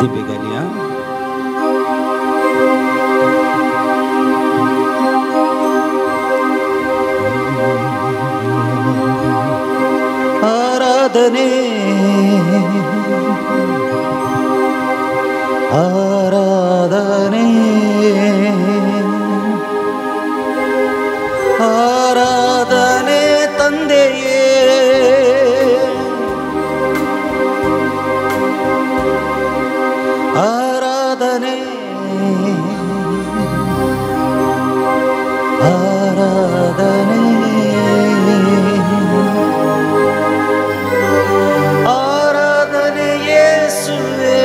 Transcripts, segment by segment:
दिपे घालया. आराधने आराधने आराधने ತಂದೆಯೇ, ಆರಾಧನೆ ಆರಾಧನೆ ಆರಾಧನೆ ಯೇಸುವೇ.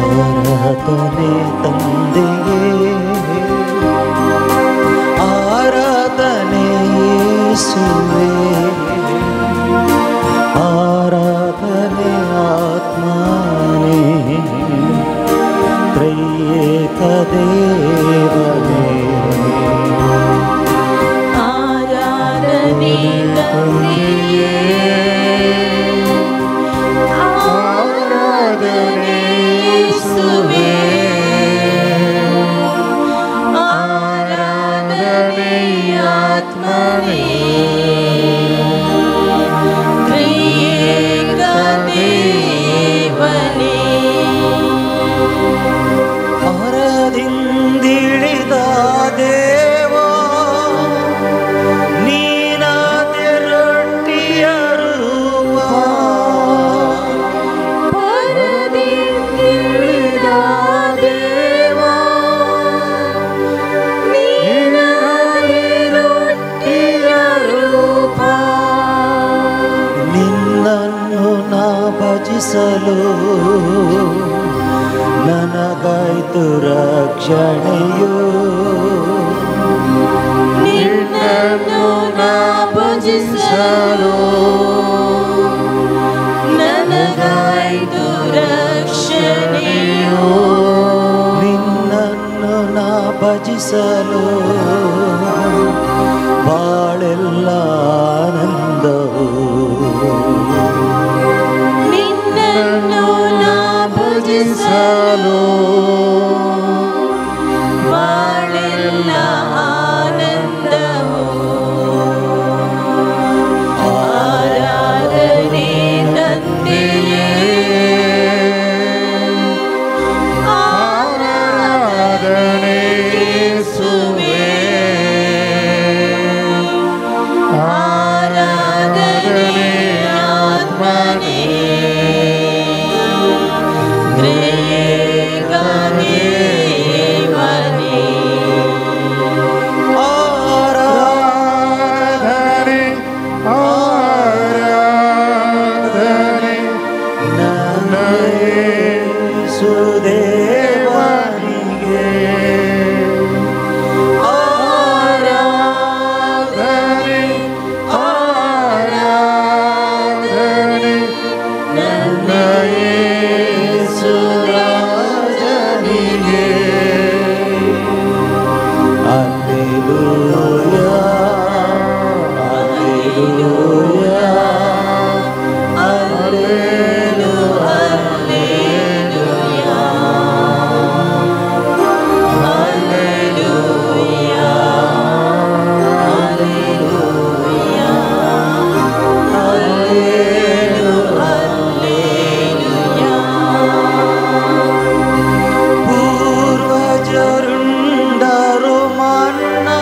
ಆರಾಧನೆ ತಂದೆಯೇ, ಆರಾಧನೆ ಯೇಸುವೇ, ಆರಾಧನೆ ಆತ್ಮನೇ, ತ್ರಿಯೇಕ ದೇವನೇ. ಆರಾಧನೆ ತಂದೆಯೇ, ಆರಾಧನೆ ಯೇಸುವೇ, ಆರಾಧನೆ ಆತ್ಮನೇ, ತ್ರಿಯೇಕ ದೇವನೇ. ಹೊರದಿಂದಿಳಿದ ದೇವ, ನೀನಾದೆ ರೊಟ್ಟಿಯ ರೂಪ. ಪರದಿಂದಿಳಿದ ದೇವ, ನೀನಾದೆ ರೊಟ್ಟಿಯ ರೂಪ. ನಿನ್ನನ್ನು ನಾ ಭಜಿಸಲು ನನಗಾಯ್ತು ರಕ್ಷಣೆಯು. ನಿನ್ನನ್ನು ನಾ ಭಜಿಸಲು ನನಗಾಯ್ತು ರಕ್ಷಣೆಯು. ನಿನ್ನನ್ನು ನಾ ಭಜಿಸಲು ಬಾಳೆಲ್ಲ ಆನಂದವು. ನಿನ್ನನ್ನು ನಾ ಭಜಿಸಲು ಬಾಳೆಲ್ಲ ಆನಂದವು. ಆರಾಧನೆ ತಂದೆಯೇ, ಆರಾಧನೆ ಯೇಸುವೇ, ಆರಾಧನೆ ಆತ್ಮನೇ, ತ್ರಿಯೇಕ ದೇವನೇ. ಆರಾಧನೆ ಆರಾಧನೆ ನನ್ನ ಯೇಸುದೇವನಿಗೆ. ಆರಾಧನೆ ಆರಾಧನೆ ನನ್ನ ಯೇಸು ರಾಜನಿಗೆ. Alleluia, alleluia, alleluia, alleluia, alleluia, alleluia. ಪೂರ್ವಜರುಂಡರು ಮನ್ನಾ,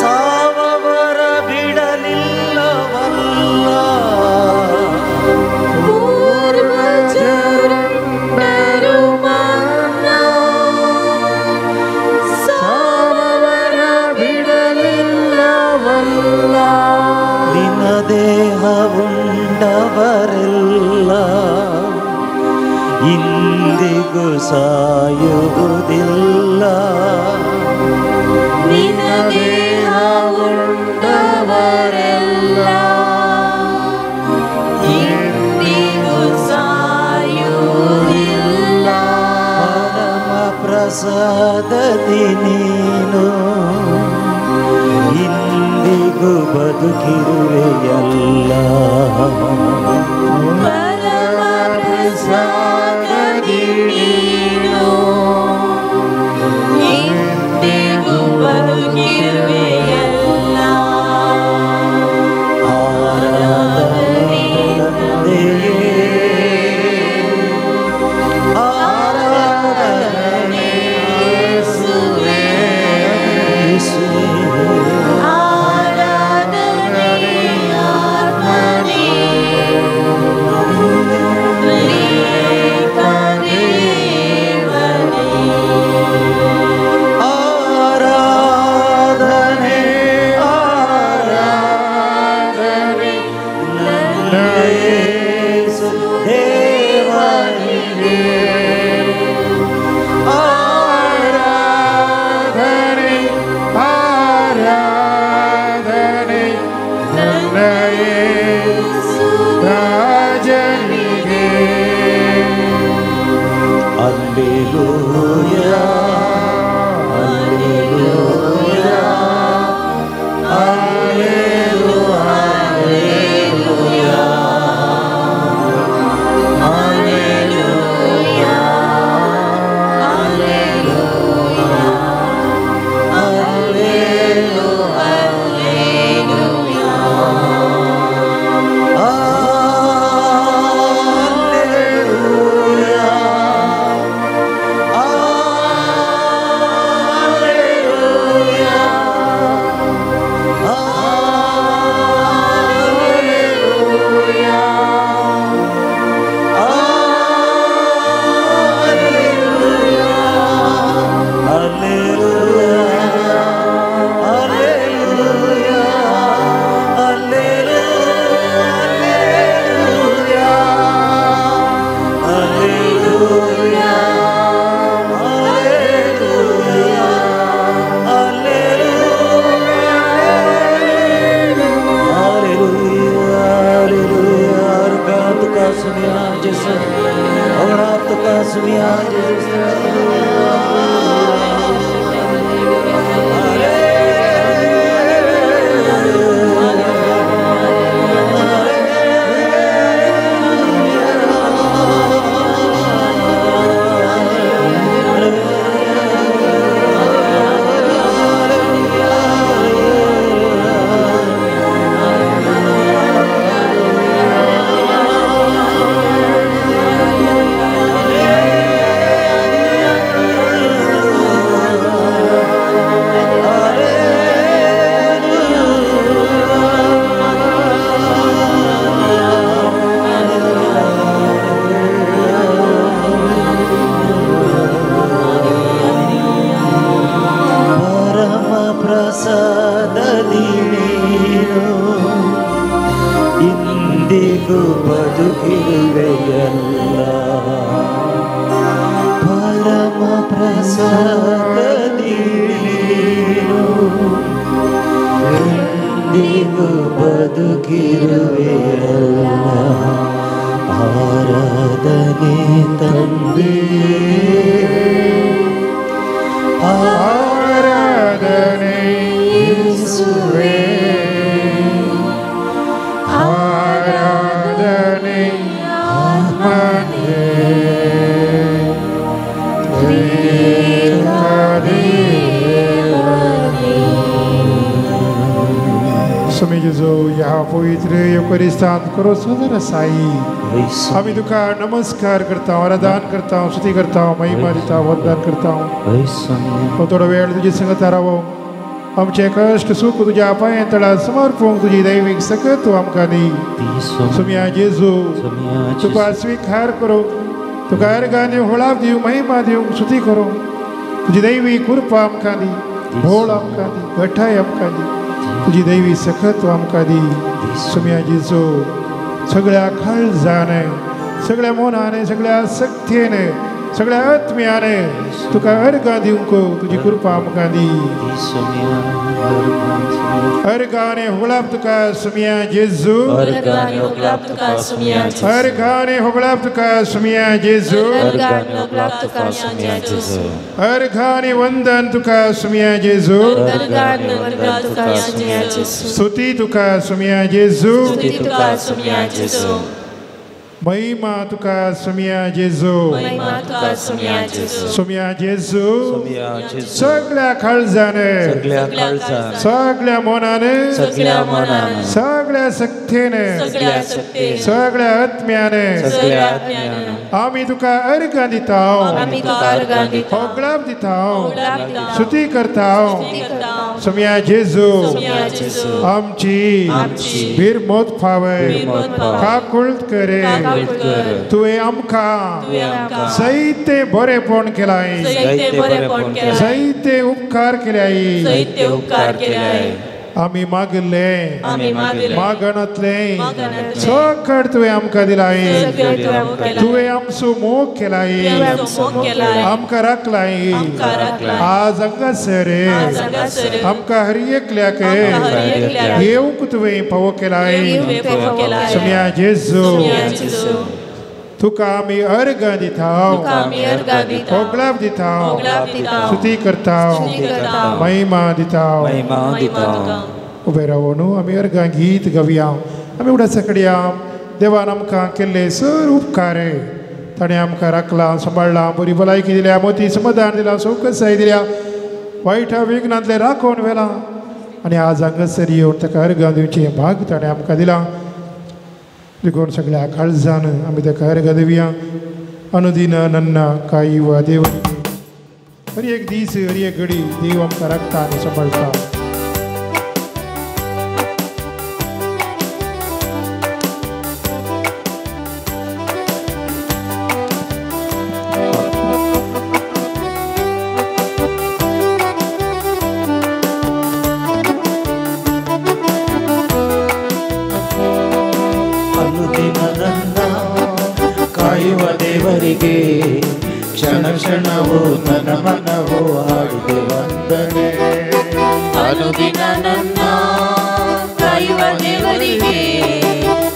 ಸಾವವರ ಬಿಡಲಿಲ್ಲವಲ್ಲ. ಪೂರ್ವಜರುಂಡರು ಮನ್ನಾ, ಸಾವವರ ಬಿಡಲಿಲ್ಲವಲ್ಲ. ನಿನ್ನ ದೇಹವುಂಡವರೆಲ್ಲ ಇಂದಿಗೂ ಇಂದಿಗೂ ಸಾಯುವುದಿಲ್ಲ. ನಿನ್ನ ದೇಹ ಉಂಡವರೆಲ್ಲ ಇಂದಿಗೂ ಸಾಯುವುದಿಲ್ಲ. ಪರಮ ಪ್ರಸಾದದಿ ನೀನು ಇಂದಿಗೂ ಬದುಕಿರುವೆಯಲ್ಲ. ಪರಮ ಪ್ರಸಾದದಿ ನೀನು ಇಂದಿಗೂ ಬದುಕಿರುವೆಯಲ್ಲ. ಆರಾಧನೆ ತಂದೆಯೇ, ಆರಾಧನೆ ಯೇಸುವೇ, ಯೇಸುವೇ. ಆರಾಧನೆ ಆತ್ಮನೇ, ತ್ರಿಯೇಕ ದೇವನೇ. ಆರಾಧನೆ ಆರಾಧನೆ ನನ್ನ ಯೇಸು ದೇವನಿಗೆ. ಆರಾಧನೆ ಆರಾಧನೆ ನನ್ನ ಯೇಸು ರಾಜನಿಗೆ. Alleluia, alleluia, alleluia, alleluia, alleluia, alleluia. Alleluia, alleluia, alleluia, alleluia, alleluia, alleluia, alleluia, alleluia, alleluia, alleluia. तुका सुनिया जैसे और आप तुका सुनिया जैसे. ಪರಮ ಪ್ರಸಾದದಿ ನೀನು ಇಂದಿಗೂ ಬದುಕಿರುವೆಯಲ್ಲ. ಪರಮ ಪ್ರಸಾದದಿ ನೀನು ಇಂದಿಗೂ ಬದುಕಿರುವೆಯಲ್ಲ. ಆರಾಧನೆ ತಂದೆಯೇ, ಆರಾಧನೆ ಯೇಸುವೇ, ಆರಾಧನೆ ಆತ್ಮನೇ, ತ್ರಿಯೇಕ ದೇವನೇ. स्वामी जेजू, ह्या पवित्र युकरिस्तांत करो सुंदर साई आम्ही तुका नमस्कार करता, आराधन करता, स्तुती करता, महिमा दिता, वंदन करता. तो थोडो वेळ तुजी संगत रावो, आमचे कश्ट सुख तुज्या पांया तळा समर्पूंक तुजी दैवीक सकत तूं आमकां दी. सुमिया जेजू, तुका स्वीकार करूंक, तुका अर्गां दिवंक, होळाप दिवंक, महिमा दिवंक, स्तुती करूंक तुजी दैवी कृपा आमकां दी, भोळ आमकां दी, घटाय आमकां दी, तुजी दैवी सकत तूं आमकां दी. सुमिया जेजू, सगळ्या काळजान, सगळ्या मनान, सगळ्या शक्तीन सगळ्या आत्म्यान तुका अर्गां दिवंक तुजी कृपा आमकां दी. अर्गाने होगळाप तुका सुमिया जेजू, अर्गाने होगळाप तुका सुमिया जेजू, अर्गाने होगळाप तुका सुमिया जेजू, अर्गाने होगळाप तुका सुमिया जेजू, अर्गाने वंदन तुका सुमिया जेजू, अर्गाने वंदन तुका सुमिया जेजू, स्तुती तुका सुमिया जेजू, स्तुती तुका सुमिया जेजू, महिमा तुका सुमिया जेजू, महिमा तुका सुमिया जेजू, सुमिया जेजू. सगळ्या काळजाने, सगळ्या काळजान, सगळ्या मनाने, सगळ्या मनान, सगळ्या शक्तीने, सगळ्या शक्तीने, सगळ्या आत्म्याने, सगळ्या आत्म्याने आमी तुका अर्गां दिता, आमी तुका अर्गां दिता, होगळाप दिता, स्तुती करता. सुमिया जेजू आमची भिरमोत फावय, काकुळट करे, तुवें आमकां जायते बरेपण केलाय, जायते उपकार केल्याय. आमी मागिल्ले मागणांतले सकट तुवें आमकां दिलाय, तुवें आमचो मोग केलाय, आमकां राखलाय. आज हांगासर आमकां हर एकल्याक येवंक तुवें फावो केलाय. सुमिया जेजू तुका आमी अर्गां दिता, होगळाप दिता, स्तुती करता, महिमा दिता. उबे रावून आमी अर्गां गीत गावया. आमी उडासा कडया देवान आमकां केल्ले सर उपकार, ताणें आमकां राखलां, सांबाळ्ळां, बरी भलायकी दिल्या, मोती समाधान दिलां, सवकसाय दिल्या, वायटा विघ्नांतलें राखोवन व्हेलां आनी आज हांगासर येवन ताका अर्गां दिवचें भाग ताणें आमकां दिलां. देखून सगळ्या काळजान आमी ताका अर्गां दिवया. अनुदिन नन्ना काई वा देव हर एक दीस हर एक घडी देव आमकां राखता आनी सांबाळटा. ಕ್ಷಣ ಕ್ಷಣವೂ ನನ್ನ ಮನವೂ ಹಾಡಿದೆ ವಂದನೆ. ಅನುದಿನ ನನ್ನ ಕಾಯುವ ದೇವರಿಗೆ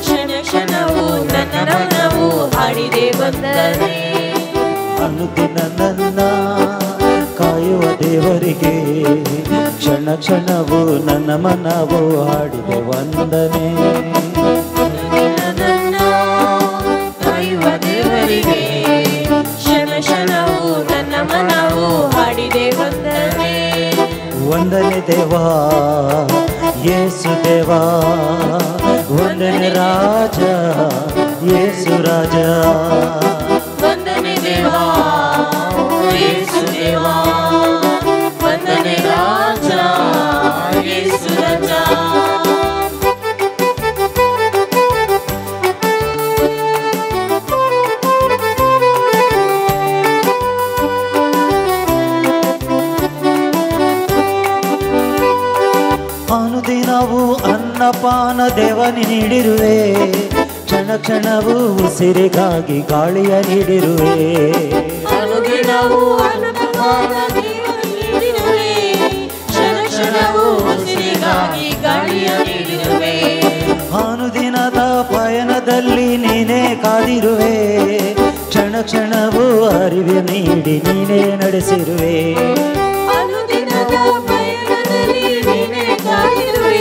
ಕ್ಷಣ ಕ್ಷಣವೂ ನನ್ನ ಮನವೂ ಹಾಡಿದೆ ವಂದನೆ. ಅನುದಿನ ನನ್ನ ಕಾಯುವ ದೇವರಿಗೆ ಕ್ಷಣ ಕ್ಷಣವೂ ನನ್ನ ಮನವೂ ಹಾಡಿದೆ ವಂದನೆ. ಅನುದಿನ ನನ್ನ ಕಾಯುವ ದೇವರಿಗೆ ಕ್ಷಣ ಕ್ಷಣವೂ ನನ್ನ ಮನವೂ ಹಾಡಿದೆ ವಂದನೆ. ವಂದನೆ ದೇವಾ ಯೇಸು ದೇವಾ, ವಂದನೆ ರಾಜ ಯೇಸು ರಾಜ, ವಂದನೆ ದೇವಾ ಯೇಸು ದೇವಾ, ವಂದನೆ ರಾಜ ಯೇಸು ರಾಜ. ಅನುದಿನವೂ ಅನ್ನಪಾನ ದೇವನಿ ನೀಡಿರುವೆ, ಕ್ಷಣ ಕ್ಷಣವೂ ಉಸಿರಿಗಾಗಿ ಗಾಳಿಯ ನೀಡಿರುವೆ. ಅನುದಿನವೂ ಅನ್ನಪಾನ ದೇವನಿ ನೀಡಿರುವೆ, ಕ್ಷಣ ಕ್ಷಣವೂ ಉಸಿರಿಗಾಗಿ ಗಾಳಿಯ ನೀಡಿರುವೆ. ಅನುದಿನದ ಪಯಣದಲ್ಲಿ ನೀನೇ ಕಾದಿರುವೆ, ಕ್ಷಣ ಕ್ಷಣವೂ ಅರಿವೆ ನೀಡಿ ನೀನೇ ನಡೆಸಿರುವೆ. ಅನುದಿನದ ಪಯಣದಲ್ಲಿ ನೀನೇ ಕಾದಿರುವೆ,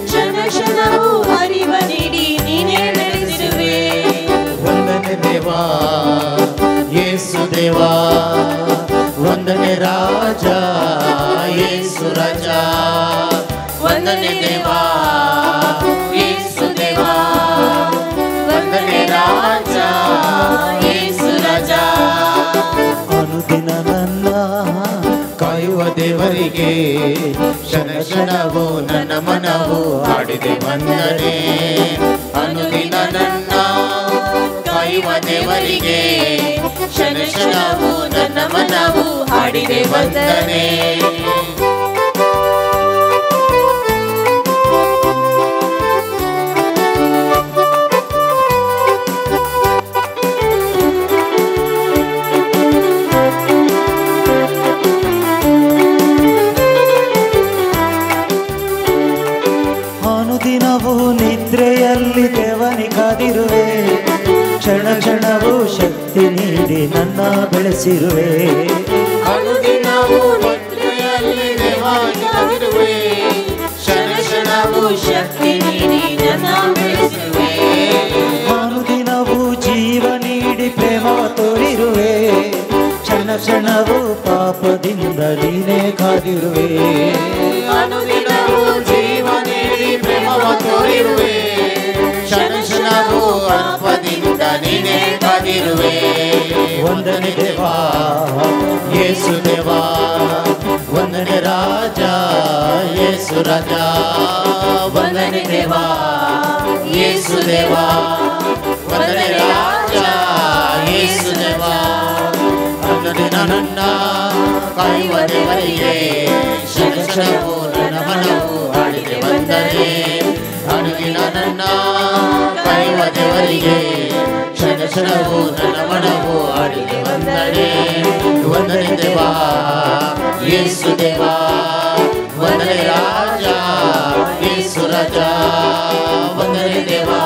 ಕ್ಷಣ ಕ್ಷಣವೂ ಅರಿವ ನೀಡಿ ನೀನೇ ನಡೆಸಿರುವೆ. ವಂದನೆ ದೇವಾ ಯೇಸು ದೇವಾ, ವಂದನೆ ರಾಜ ಯೇಸು ರಾಜ, ವಂದನೆ ದೇವಾ ಯೇಸು ದೇವಾ, ವಂದನೆ ರಾಜ ಯೇಸು ರಾಜ. ಅನುದಿನ ನನ್ನ ಕಾಯುವ ದೇವರಿಗೆ ಕ್ಷಣ ಕ್ಷಣವೂ ನನ್ನ ಮನವೂ ಹಾಡಿದೆ ವಂದನೆ. ಅನುದಿನ ನನ್ನ ಕಾಯುವ ದೇವರಿಗೆ ಕ್ಷಣ ಕ್ಷಣವೂ ನನ್ನ ಮನವೂ ಹಾಡಿದೆ ವಂದನೆ. ಕ್ಷಣವೂ ಶಕ್ತಿ ನೀಡಿ ನನ್ನ ಬೆಳೆಸಿರುವೆ. ಅನುದಿನವೂ ನಿದ್ರೆಯಲ್ಲಿ ದೇವಾನಿರುವೆ, ಕ್ಷಣ ಕ್ಷಣವೂ ಶಕ್ತಿ ನೀಡಿ ನನ್ನ ಬೆಳೆಸಿರುವೆ. ಅನುದಿನವೂ ಜೀವ ನೀಡಿ ಪ್ರೇಮ ತೋರಿರುವೆ, ಕ್ಷಣ ಕ್ಷಣವೂ ಪಾಪದಿಂದ ನೀನೇ ಕಾದಿರುವೆ. ಅನುದಿನವೂ ಜೀವ ನೀಡಿ ಪ್ರೇಮವ ತೋರಿರುವೆ, ಕ್ಷಣ ಕ್ಷಣವೂ ಪಾಪದಿಂದ ನೀನೇ ಕಾದಿರುವೆ. ವಂದನೆ ದೇವಾ ಯೇಸು ದೇವಾ, ವಂದನೆ ರಾಜ ಯೇಸು ರಾಜ. ವಂದನೆ ದೇವಾ ಯೇಸು ದೇವಾ, ವಂದನೆ ರಾಜ ಯೇಸು ದೇವಾ. ಅನುದಿನ ನನ್ನ ಕಾಯುವ ದೇವರಿಗೆ ಕ್ಷಣ ಕ್ಷಣವೂ ನನ್ನ ಮನವು ಹಾಡಿದೆ ವಂದನೆ. ಅನುದಿನ ನನ್ನ ಕಾಯುವ ದೇವರಿಗೆ ಕ್ಷಣ ಕ್ಷಣವೂ ನನ್ನ ಮನವು ಹಾಡಿದೆ ವಂದನೆ. ವಂದನೆ ದೇವಾ ಯೇಸು ದೇವಾ, ವಂದನೆ ರಾಜ ಯೇಸು ರಾಜ. ವಂದನೆ ದೇವಾ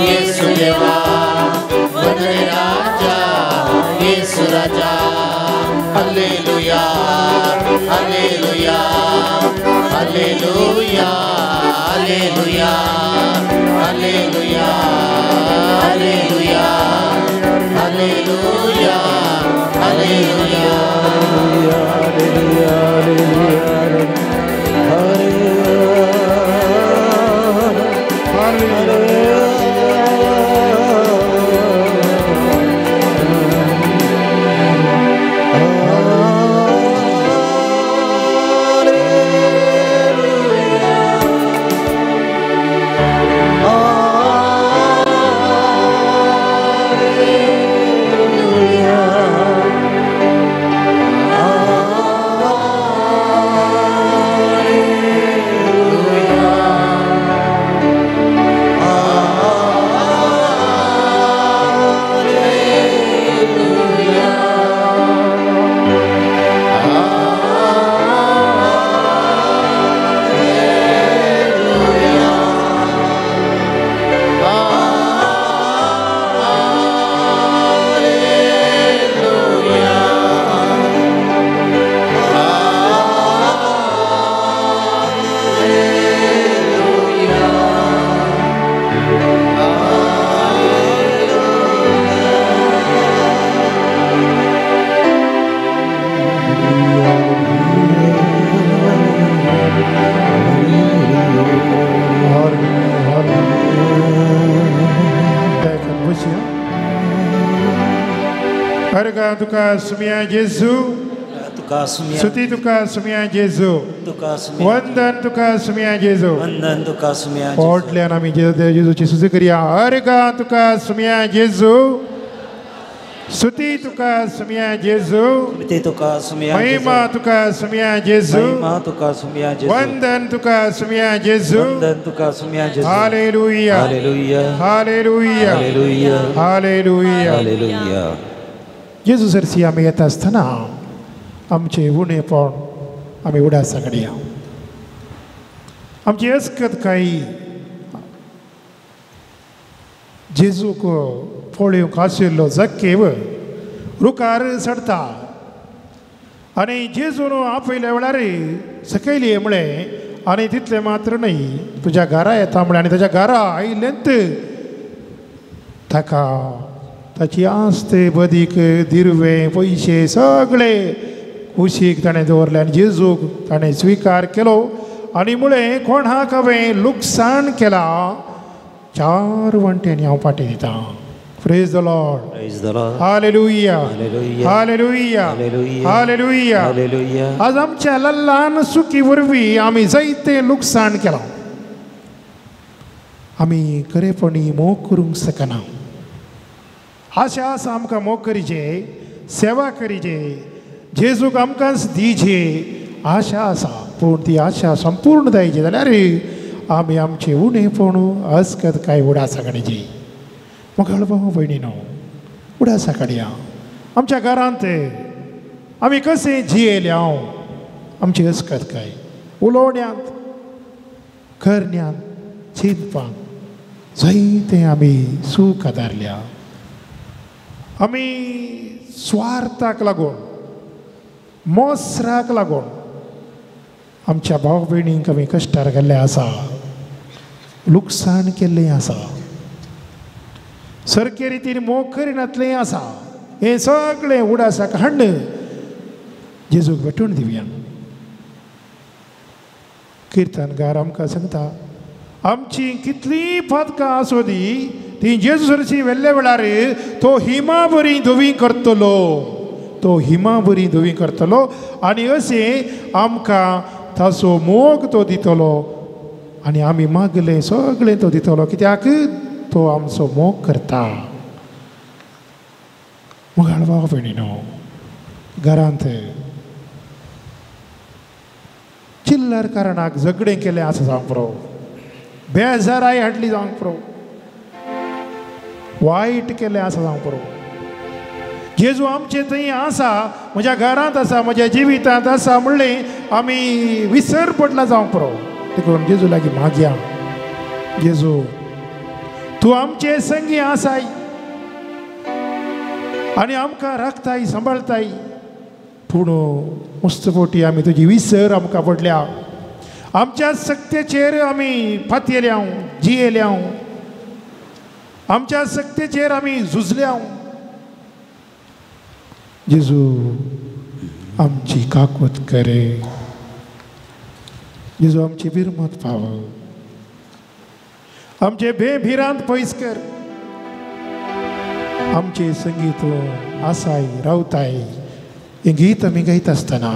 ಯೇಸು ದೇವಾ, ವಂದನೆ ರಾಜ ಯೇಸು ರಾಜ. Hallelujah hallelujah hallelujah hallelujah hallelujah hallelujah hallelujah hallelujah. तुका सुमिया जेजू, स्तुति तुका सुमिया जेजू, वंदन तुका सुमिया जेजू, वंदन तुका सुमिया. पोटल्यान आमी जेजूची स्तुती करूया. अर्घा तुका सुमिया जेजू, स्तुती तुका सुमिया जेजू, महिमा तुका सुमिया जेजू, वंदन तुका सुमिया जेजू. Hallelujah hallelujah hallelujah. जेजू सरसी आमी येता आसतना आमचे उणेपण आमी उडासा काडया, आमची अस्कत कांय जेजूक पळोवंक आशिल्लो जक्केव रुखार चडता आनी जेजून आपयल्या वेळार सकयली म्हळें आनी तितलें मात्र न्हय तुज्या घरा येता म्हळें आनी ताच्या घरा आयिल्लेंत ताका ताची आस्त बदीक दिरवे पयशे सगळे कुशीक ताणें दवरले आनी जेजूक ताणें स्विकार केलो आनी म्हळें कोणाक हांवें लुकसाण केलां 4 वांट्यांनी हांव फाटीं दितां. Praise the Lord. Praise the Lord. Hallelujah hallelujah hallelujah. आज आमच्या ल्हान चुकी वरवीं आमी जायतें लुकसाण केलां, आमी खरेपणी मोग करूंक शकना. आशा आसा आमकां मोग करीचे, सेवा करीचे, जेजूक आमकांच दिजे आशा आसा, पूण ती आशा संपूर्ण जायची जाल्यार आमी आमचे उणेपण अस्कत काय उडासा काडची. मोगाळ भाव भयणीनो उडासा काडया. आमच्या घरांत आमी कशें जियेले हांव आमची अस्कत काय उलोवण्यांत, करण्यांत, चिंतपांत जायतें आमी सूख आदारल्या, आमी स्वार्थाक लागून, मोसराक लागून आमच्या भाव भयणींक आमी कश्टार घाल्ले आसा, लुकसाण केल्लें आसा, सारके रितीन मोग करिनातलें आसा. हें सगळें उडासाक हाडून जेजूक भेटून दिवया. किर्तनगार आमकां सांगता, आमची कितलीं पातकां आसूं दी, ती जेजू सरशी वेल्ल्या वेळार तो हिमा बरी धवी करतलो, तो हिमा बरी धवी करतलो आनी अशें आमकां ताचो मोग तो दितलो आनी आमी मागलें सगळें तो दितलो, कित्याक तो आमचो मोग करता. मोगाळ भाव भयणीनो, घरांत चिल्लर कारणाक झगडें केलें आसा जावंक पुरो, बेजाराय हाडली जावंक पुरो, वायट केलें आसा जावंक पुरो. जेजू आमचे थंय आसा, म्हज्या घरांत आसा, म्हज्या जिवितांत आसा म्हणलें आमी विसर पडला जावंक पुरो. देखून जेजू लागीं मागया, जेजू तूं आमचे संगी आसाय आनी आमकां राखताय, सांबाळताय, पूण मस्त फावटी आमी तुजी विसर आमकां पडल्या. आमच्या सक्तेचेर आमी पातयेल्या, जियेल्या, आमच्या सक्तेचेर आमी झुजल्या. जेजू आमची काकूत करे, जेजू आमची बिरमत पाव, आमचे बेभिरांत पयस कर, आमचे संगीत आसाय रावताय. हें गीत आमी गायता आसतना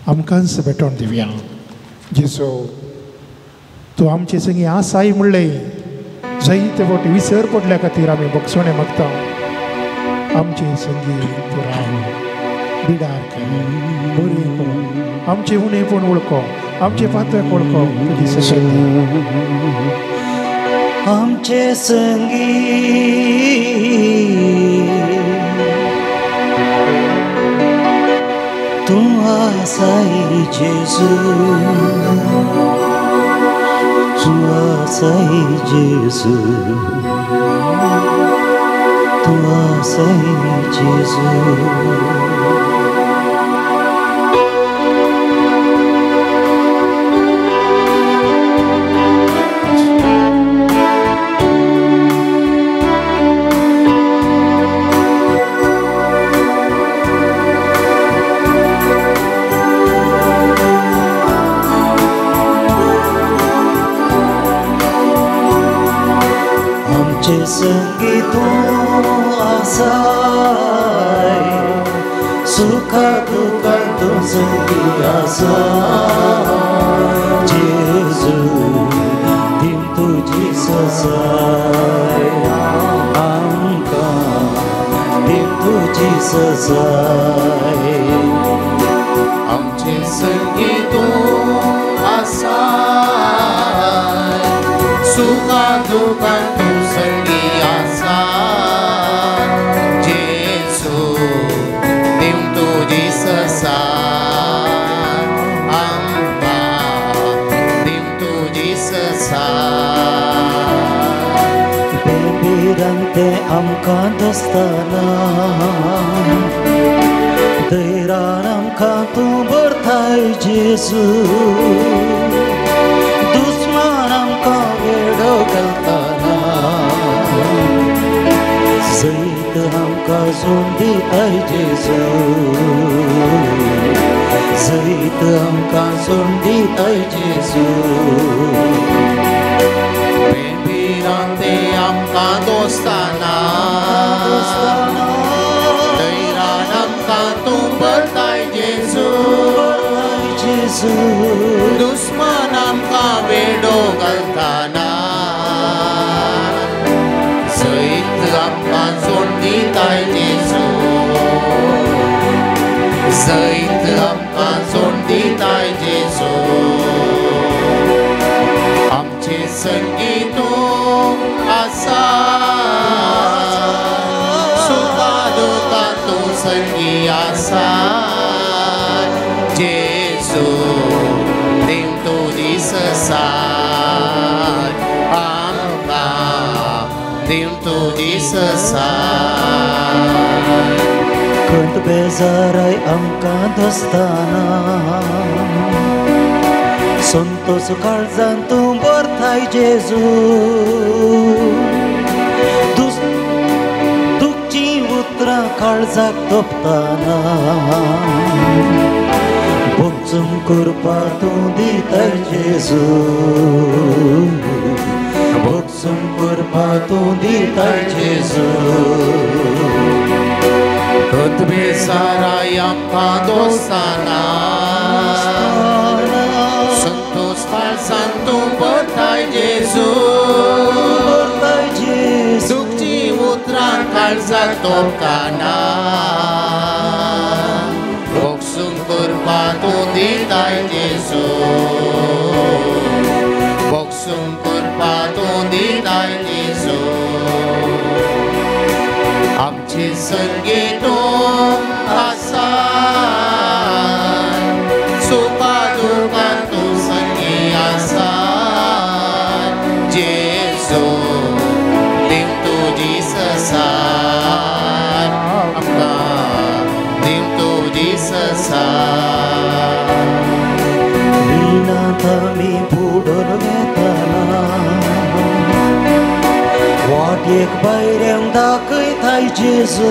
आमकांच भेटोवन दिवया. जेजू तूं आमचे संगी आसाय म्हणलें जायते फावटी विसर पडल्या खातीर आमी बक्षणें मागता. आमचे संगी तूं राव, बिडार कर, बरें कर, आमचें उणेपण वळखो, आमचें पातक वळखो, तुजी सशक्त आमचे संगी तूं आसाय जेजू, तूं आसाय जेजू, तूं आसाय जेजू. आमचे संगी तूं आसाय, सुखा दुखान तूं संगी आसाय जेजू, दीन तुजी ससाय आमकां, दीन तुजी ससाय. आमचे संगी तूं आसाय, सुखा दुखान तूं संगी आसाय जेजू, दीन तुजी ससाय आमकां, दीन तुजी ससाय. बेभिरांते आमकां दोस्ताना, धैरान आमकां तूं भरताय जेजू, दुस्मान आमकां वेडो घालताना, जैत आमकां जोड दिताय जेजू, जैत आमकां जोड दिताय जेजू. बेभिरांते आमकां दोस्ताना, धैरान आमकां तूं भरताय जेजू, जेजू, दुस्मान आमकां वेडो घालताना, जैत आमकां जोड दिताय जेजू, जैत आमकां जोड दिताय जेजू. आमचे संगी तूं आसाय, सुखा दुखान तूं संगी आसाय जेजू, दीन तुजी ससाय आमकां, दिव तुजी ससाय. खंत बेजाराय आमकां दोस्ताना संतोष काळजान तूं भरताय जेजू. दुखचीं उतरां काळजाक तोपताना बोगसून करपा तूं दिताय जेजू. बोगसून करपा तूं दिताय जेजू. खंत बेजाराय आमकां दोस्ताना संतोष काळजान तूं भरताय जेजू. दुखचीं उतरां काळजाक तोपताना बोगसून करपा तूं दिताय जेजू. बोगसून करपा तूं दिताय जेजू. आमचे संगी तूं आसा सुखा दुखान तूं संगी आसा जेजू. दिव तुजी ससाय आमकां दिव तुजी ससाय. रिणांत आमी बुडून वेताना वाटेक भायऱ्यांक दाखयताय जेजू.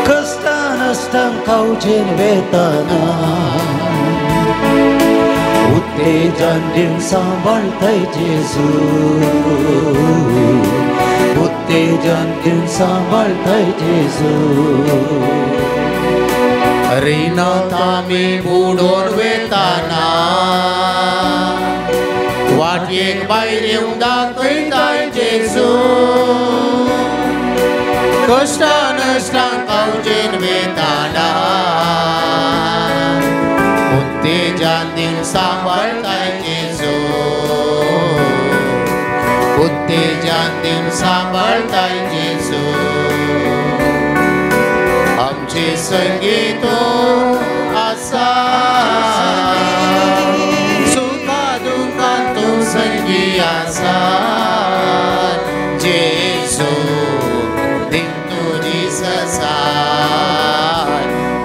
कश्टां नश्टांक खावचेन वेताना उत्तेजन दिवन सांबाळताय जेजू. उत्तेजन दिवन सांबाळताय जेजू. रिणांत आमी बुडोन वेताना वाटयेक भायर येवंक दाखयताय जेजू. कश्टां नश्टां खावचेन वेताना उत्तेजन दिवन सांबाळताय जेजू. उत्तेजन दिवन सांबाळताय जेजू. आमचे संगी तूं आसा सुखा दुखान तूं संगी आसा जेजू. दिव तुजी ससाय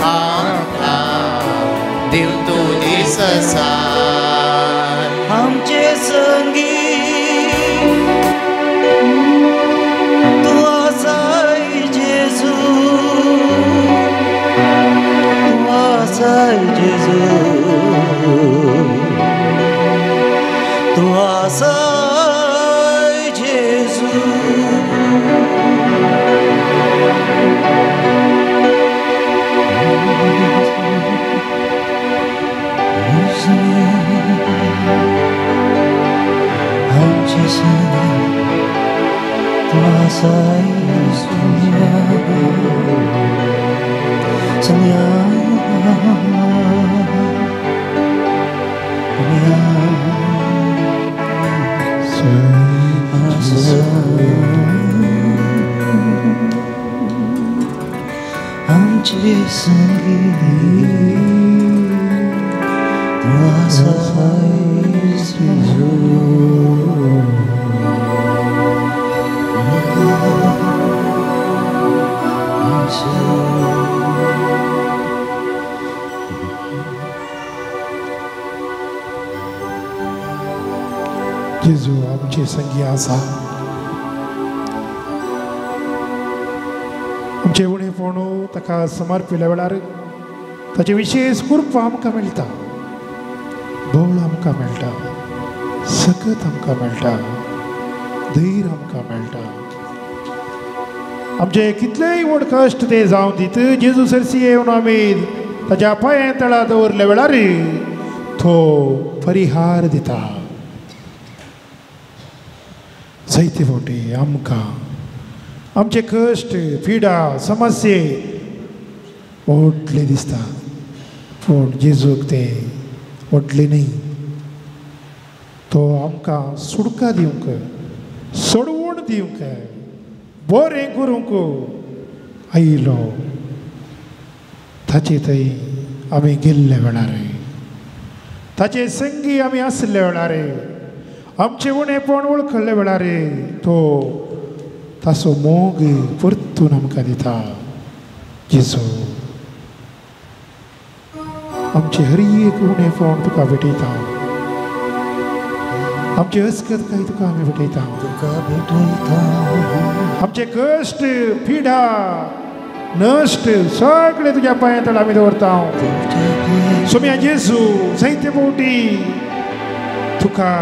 आमकां दिव तुजी ससाय. आमचे संगी तूं आसाय जेजू. तूं आसाय जेजू. तूं आसाय जेजू. आमचे संगी तूं आसाय सोनिया सोनिया आमचे संगी तूं आसाय जेजू. जेजू आमचे संगी आसा. आमचे उणेपण ताका समर्पिल्या वेळार ताची विशेष कृपा आमकां मेळटा, बळ आमकां मेळटा, सकत आमकां मेळटा, धैर्य आमकां मेळटा. आमचे कितलेय व्हड कश्ट ते जावं दीत जेजू सरसी येवन आमी ताच्या पांयां तळा दवरल्या वेळार तो परिहार दिता. जायते फावटी आमकां आमचे कश्ट पिडा समस्ये व्हडले दिसता, पूण जेजूक ते व्हडले न्ही. तो आमकां सुडका दिवंक, सोडवण दिवंक, बरें करूंक आयलो. ताचे थंय आमी गेल्ले वेळार, ताचे संगी आमी आसले वेळार, आमचें उणेपण वळखल्ले वेळार तो ताचो मोग परतून आमकां दिता. जेजू आमचें हर एक उणेपण तुका भेटयता, आमचे अस्कतकाय तुका आमी भेटयता, आमचे कश्ट पिडा नश्ट सगळे तुज्या पांया तळा आमी दवरता. सोम्या जेजू जायते फावटी तुका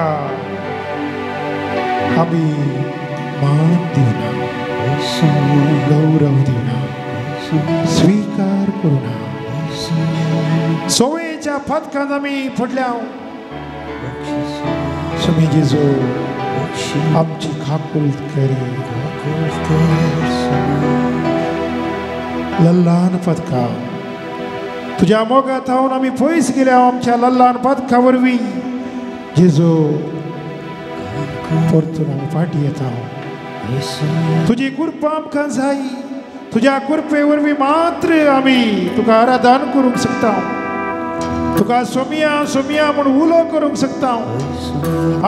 आमी मान दिवना, गौरव दिवना, स्वीकार करुना. सोयेच्या फातकान आमी पडल्या. सोम्या जेजू आमची काकूल कर. लल्लान पदका तुज्या मोगा थावन आमी पयस गेल्या. आमच्या लल्लान पदका वरवीं जेजू परतून आमी फाटी येता. तुजी कृपा आमकां जाय. तुज्या कृपे वरवीं मात्र आमी तुका आराधन करूंक शकता, तुका सोमिया सोमिया म्हूण उलो करूंक शकता,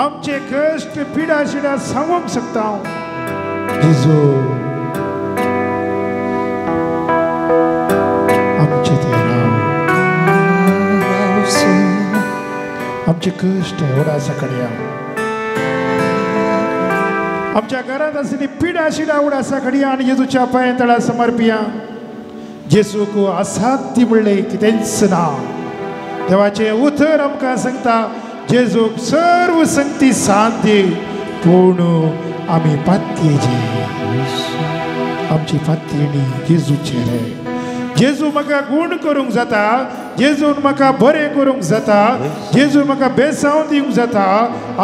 आमचे कश्ट पिडा शिडा सांगूंक शकता. जेजू आमचे ते राव, आमचे कश्ट उडासा कडया, आमच्या घरांत आशिल्ली पिडा शिडा उडासा कडया आनी जेजूच्या पांया तळा समर्पिया. जेजूक असाध्य म्हणलें कितेंच ना. देवाचें उतर आमकां सांगता जेजूक सर्व संगती साध्य, पूण आमी पातयेचे. आमची पातयेणी जेजूचेर. जेजू म्हाका गूण करूंक जाता, जेजून म्हाका बरें करूंक जाता, जेजून म्हाका बेसांव दिवंक जाता,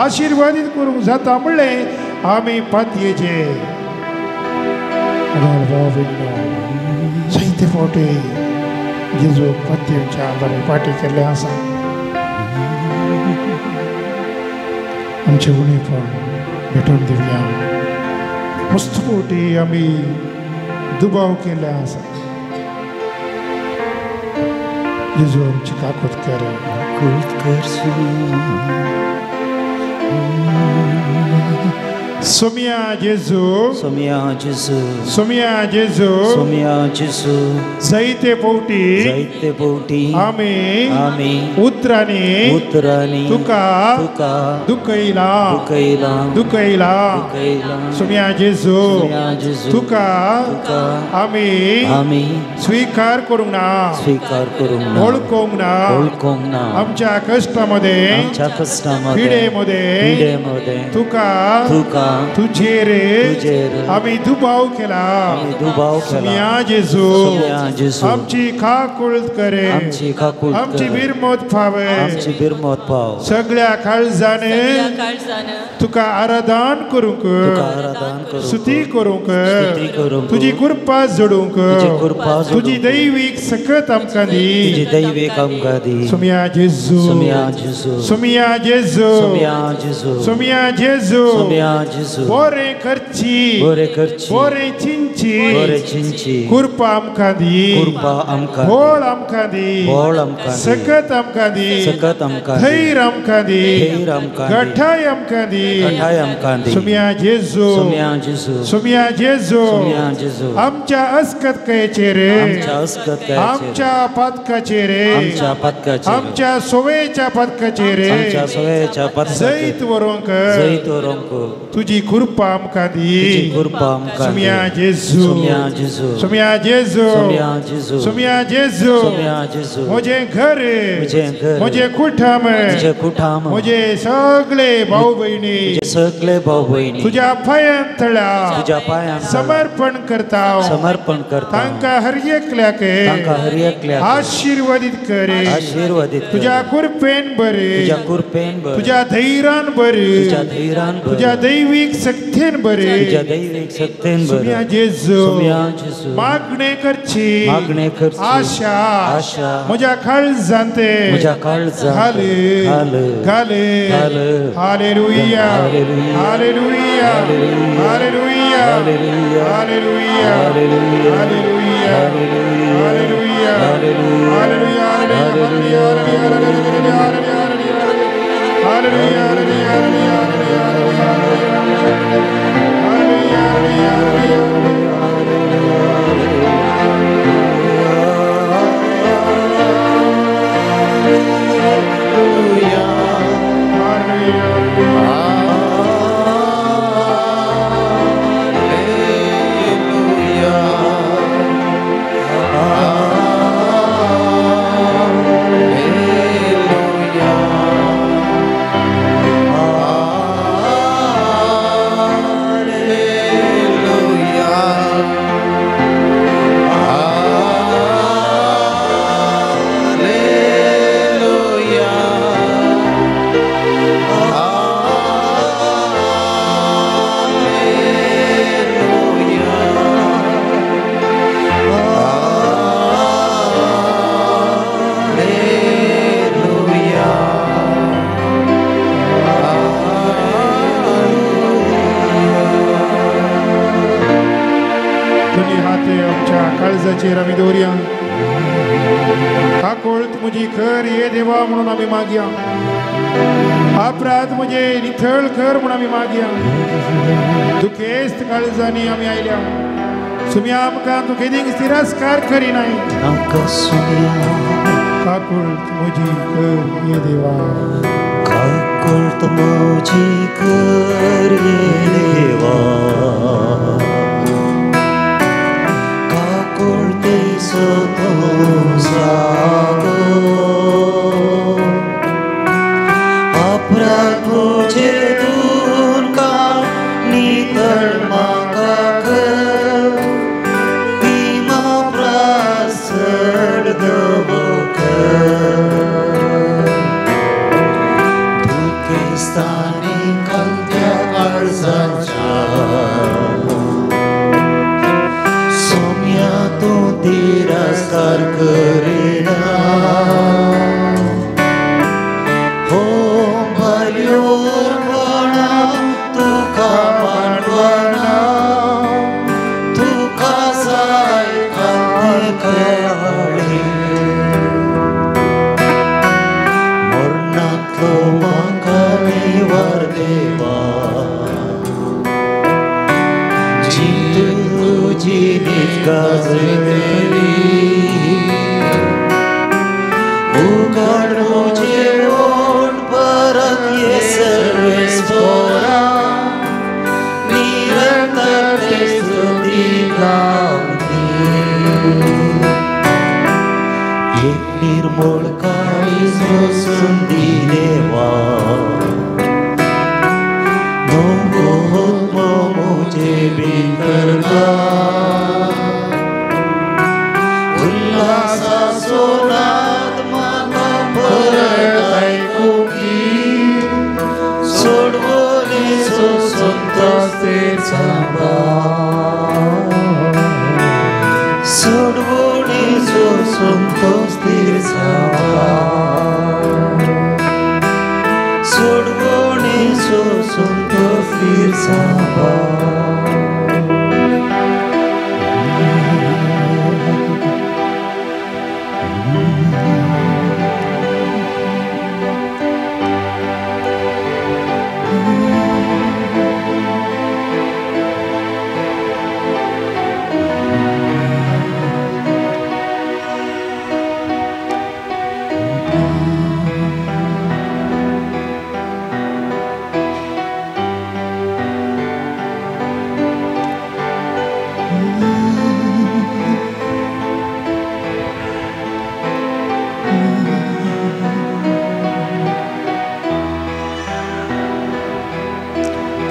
आशिर्वादीत करूंक जाता म्हणलें आमी पातयेचे. जायते फावटी जेजू पातयेच्या बरें पाटी केल्लें आसा. आमचें उणेपण भेटोवन दिवया. मस्त फावटी आमी दुबाव केल्ले आसा. जेजू आमची काकूत कर, काकूत कर. सोमिया जेजू, सोमिया जेजू, सोमिया जेजू, सोमिया जेजू. जायते फावटी, जायते फावटी आमी आमी उतरांनी उतरांनी तुका तुका दुखयला, दुखयला, दुखयला. दुखयला. सोमिया जेजू सोमिया जेजू तुका तुका आमी आमी स्वीकार करूंक ना, स्वीकार करूंक ना, वळखूंक ना, वळखूंक ना. आमच्या कश्टामध्ये, आमच्या कश्टामध्ये, पिडेमध्ये पिडेमध्ये तुका तुका तुझेर तुझेर आमी दुबाव केला, आमी दुबाव केला. सोमिया जेजू सोमिया जेजू आमची काकूळ करे, आमची काकूळ, आमची बिरमत पावे, आमची बिरमत पाव. सगळ्या काळजाने तुका आराधन करूंक, तुका आराधन करूंक, स्तुती करूंक, स्तुती करूंक, तुजी कृपा जोडूंक, तुजी कृपा जोडूंक, तुजी दैवीक सकत आमकां दी, तुजी दैवीक आमकां दी. सोमिया जेजू, सोमिया जेजू, सोमिया जेजू, सोमिया जेजू, सोमिया जेजू. सोमिया जेजू. बरें करची, बरें करची, बरें चिंची, बरें चिंची कृपा आमकां दी, कृपा आमकां दी, बळ आमकां दी, बळ आमकां दी, सकत आमकां दी, सकत आमकां दी, धैर्य आमकां दी, धैर्य आमकां दी, गठाय आमकां दी, गठाय आमकां दी. सोमिया जेजू, सोमिया जेजू, सोमिया जेजू. सोमिया जेजू. आमच्या अस्कतकायेचेर, आमच्या अस्कतकायेचेर, आमच्या पातकाचेर, आमच्या पातकाचेर, आमच्या सोवेच्या पातकाचेर, आमच्या सोवेच्या पातकाचेर जैत व्हरूंक, जैत व्हरूंक तुजी कृपा आमकां दी, तुजी कृपा आमकां दी. सोमिया जेजू, सोमिया जेजू, सोमिया जेजू, सोमिया जेजू, सोमिया जेजू. सोमिया जेजू. म्हजें घर, म्हजें घर, म्हजें कुठाम, म्हजें कुठाम, म्हजे सगळे भाव भयणी, म्हजे सगळे भाव भयणी तुज्या पांयां तळा तुज्या पांयां समर्पण करता, समर्पण करता. तांकां हर एकल्याक, तांकां हर एकल्याक आशिर्वादीत कर, आशिर्वादीत कर. तुज्या कृपेन बरे, तुज्या कृपेन बरे, तुज्या धैर्यान बरे, तुज्या धैर्यान बरे, तुज्या दैवीक शक्तीन बरे, तुज्या दैवीक शक्तीन बरे. सोमिया जेजू, सोमिया जेजू. मागणे करची, मागणे करची आशा, आशा म्हज्या काळजांत, म्हज्या काळजांत घाले, घाल, घाले. घाल. Hallelujah, hallelujah, hallelujah, hallelujah, hallelujah, hallelujah, hallelujah, hallelujah, hallelujah, hallelujah, hallelujah, hallelujah, hallelujah, Hallelujah, hallelujah, hallelujah, hallelujah, hallelujah, काळजाचेर आमी दवरया. काकोळत म्हजी कर ये देवा म्हणून आमी मागया. अपराध म्हजे निथळ कर म्हणून आमी मागया. दुखेस्त काळजांनी आमी आयल्या. सुमी आमकां तूं केदींक तिरस्कार करिनाय. काकोळत म्हजी कर ये देवा. काकोळत म्हजी कर ये देवा. अपराध म्हजे दूर काड नितळ म्हाका कर भीमा प्रासड दवकर दुखेस्तानी खंत्या काळजाच्या सोम्या तूं तिरस्कार करिना. हो बलियोर्पणा तुका मांडवना तुका जाय काळे मरणांतलो म्हाका निवार देवा जीत तुजी नीत गाजयतली. उघड म्हजे ओंठ परत ये सर्वेस्पोरा निरंतर ते स्तुती गावनी. एक निर्मळ काळीज सोसून दी देवा नवो म्हजे भितर उल्हासाचो नाद म्हाका परत आयकुंकी सोडवणेचो संतोष सांबाळ सोडवणेचो संतोष सांबाळ सोडवणेचो संतोष सांबाळ.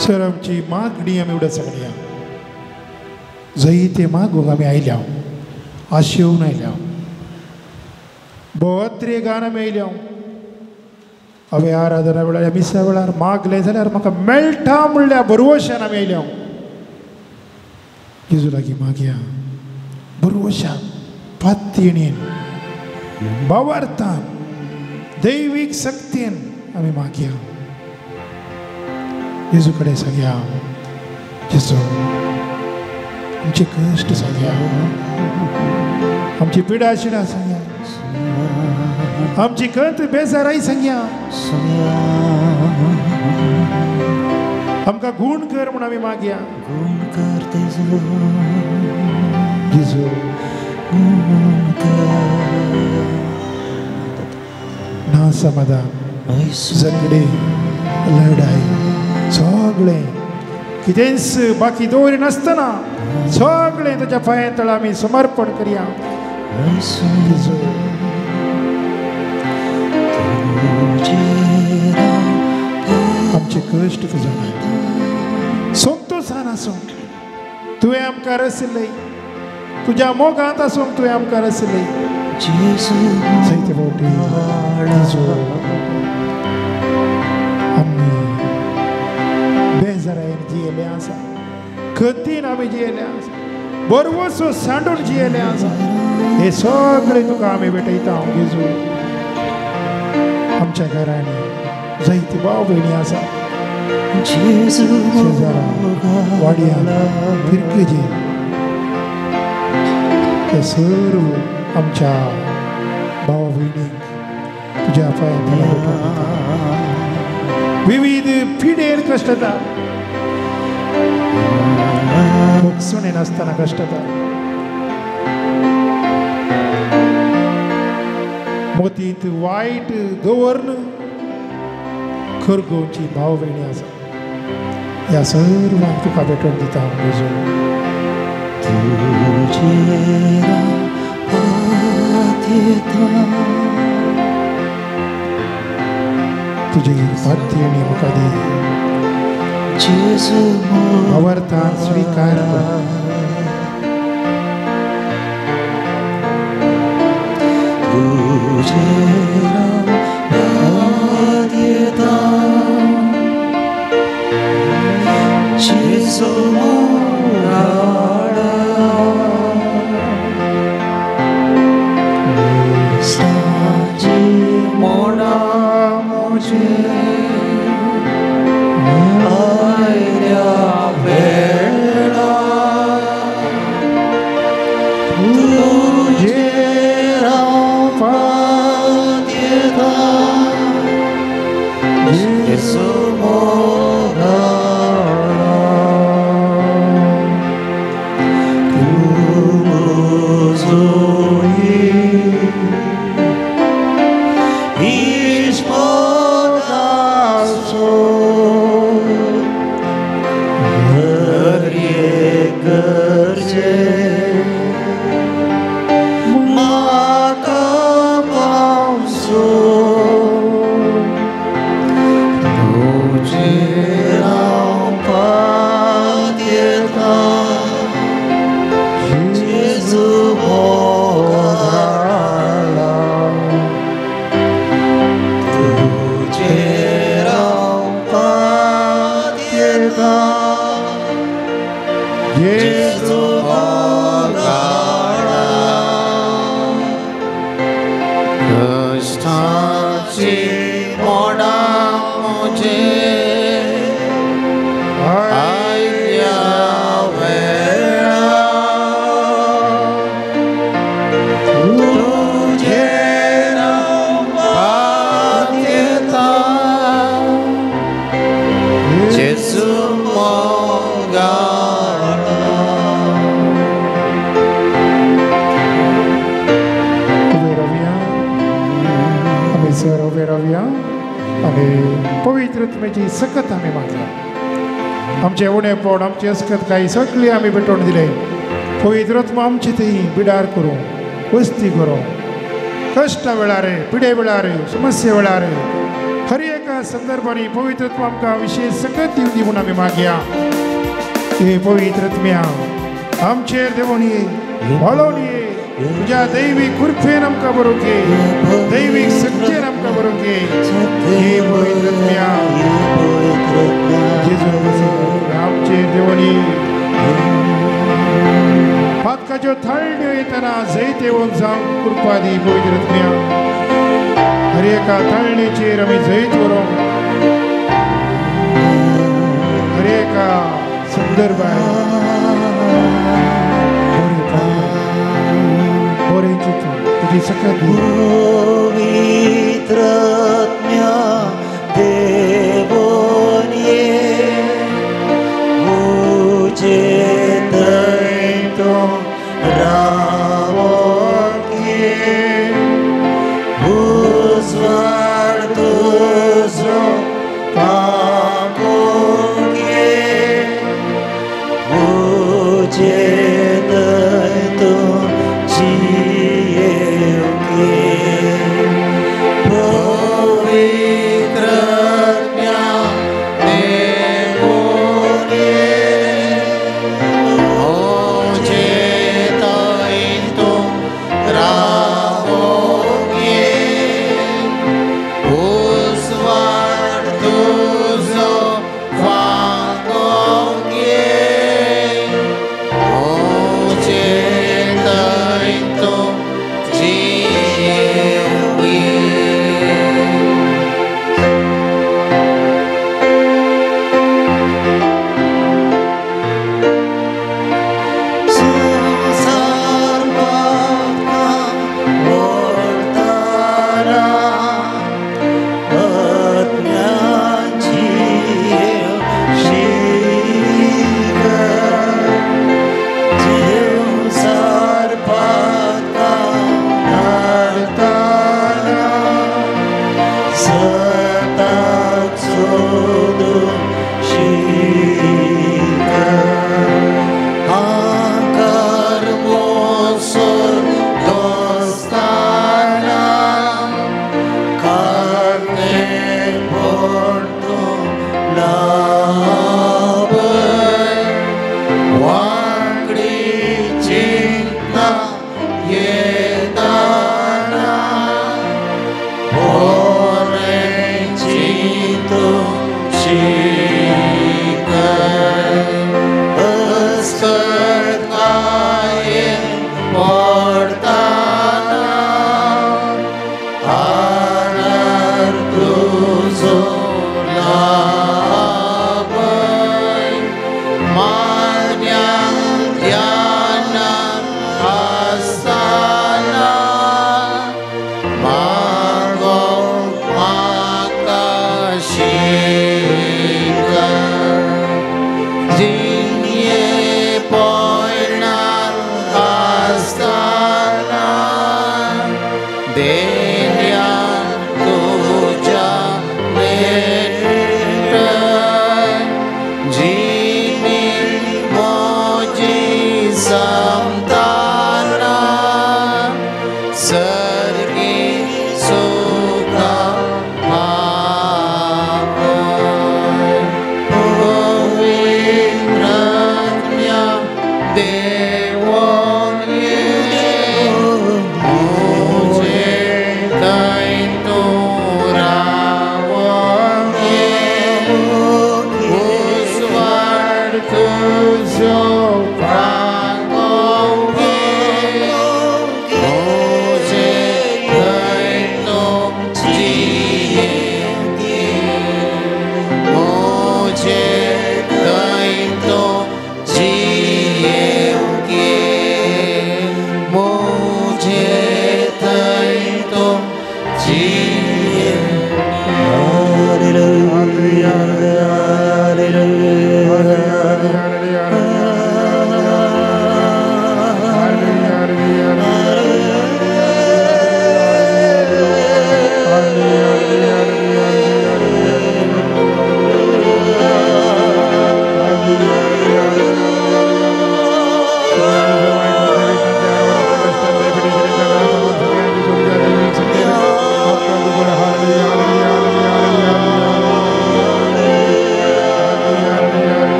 सर आमची मागणी आमी उडत सगळ्या जंय ते मागूंक आमी आयल्या आशेवन आयल्या भोवत्रेगान आमी आयल्या. हांवें आराधना वेळार मिसा वेळार मागलें जाल्यार म्हाका मेळटा म्हणल्यार बरवशान आमी आयल्या. जेजू लागीं मागया बरवशान पातयेन भावार्थान दैवीक शक्तीन आमी मागया. जेजू कडेन सांगया जेजू आमचे कश्ट सांगया आमची पिडा शिडा सांगया आमची कंत बेजाराय सांगया. आमकां गूण कर म्हूण आमी मागया. गूण कर जेजू, जेजू गूण कर. ना समाधान, झगडे, लढाई, सगळें कितेंच बाकी दवरी नासतना सगळें तुज्या पांयां तळा आमी समर्पण करया. जेजू आमचे कश्ट तुज्या संतोशान आसूंक तुवें आमकां रसले, तुज्या मोगांत आसूंक तुवें आमकां रसले. जायते फावटी जेजू आमी बेजारायेन जियेले आसा, खंतीन आमी जियेले आसा, बरवसो सांडून जियेले आसा. हे सगळे तुका आमी भेटयता. जेजू आमच्या घरांनी जायती भाव भयणी आसा, शेजारा, वाड्यान, फिरकेजे, ते सर्व आमच्या भाव भयणीक तुज्या पांयां तळा भेटोवन दिता. विविध पिडेन कश्टता, भोगसुणे नासतना कश्टता, मोतींत वायट दवरून खरगोवची भाव भयणी आसा. ह्या सर्वांक तुका भेटोवन दिता. जेजू तुजी पात्येणी म्हाका दी, अवर्थान स्विकार कर. सकत आमी मागल्या, आमचे उणेपण, आमची अस्कत काही सगळी आमी भेटोवन दिले. पवित्र आत्मा आमची ती बिडार करूं, वस्ती करूं, कश्टा वेळार, पिडे वेळार, समस्ये वेळार, हर एका संदर्भांनी पवित्र आत्मा आमकां विशेष सकत दिवं दी म्हूण आमी मागया. हे पवित्र आत्म्या आमचेर देवून ये, वाळोवन ये, तुज्या दैवीक कृपेन आमकां बरोवंक ये, दैवीक शक्तीन आमकां बरोवंक ये. हे पवित्र आत्म्या जेजू आमचेर देवून ये. पातकाच्यो थाळण्यो येतना जैत येवन जावंक कृपा दी पवित्र आत्म्या. हर एका थाळणेचेर आमी जैत व्हरूंक, हर एका संदर्भार बरें चिंतून तुजी सकत दी. पवित्र आत्म्या देवोन ये,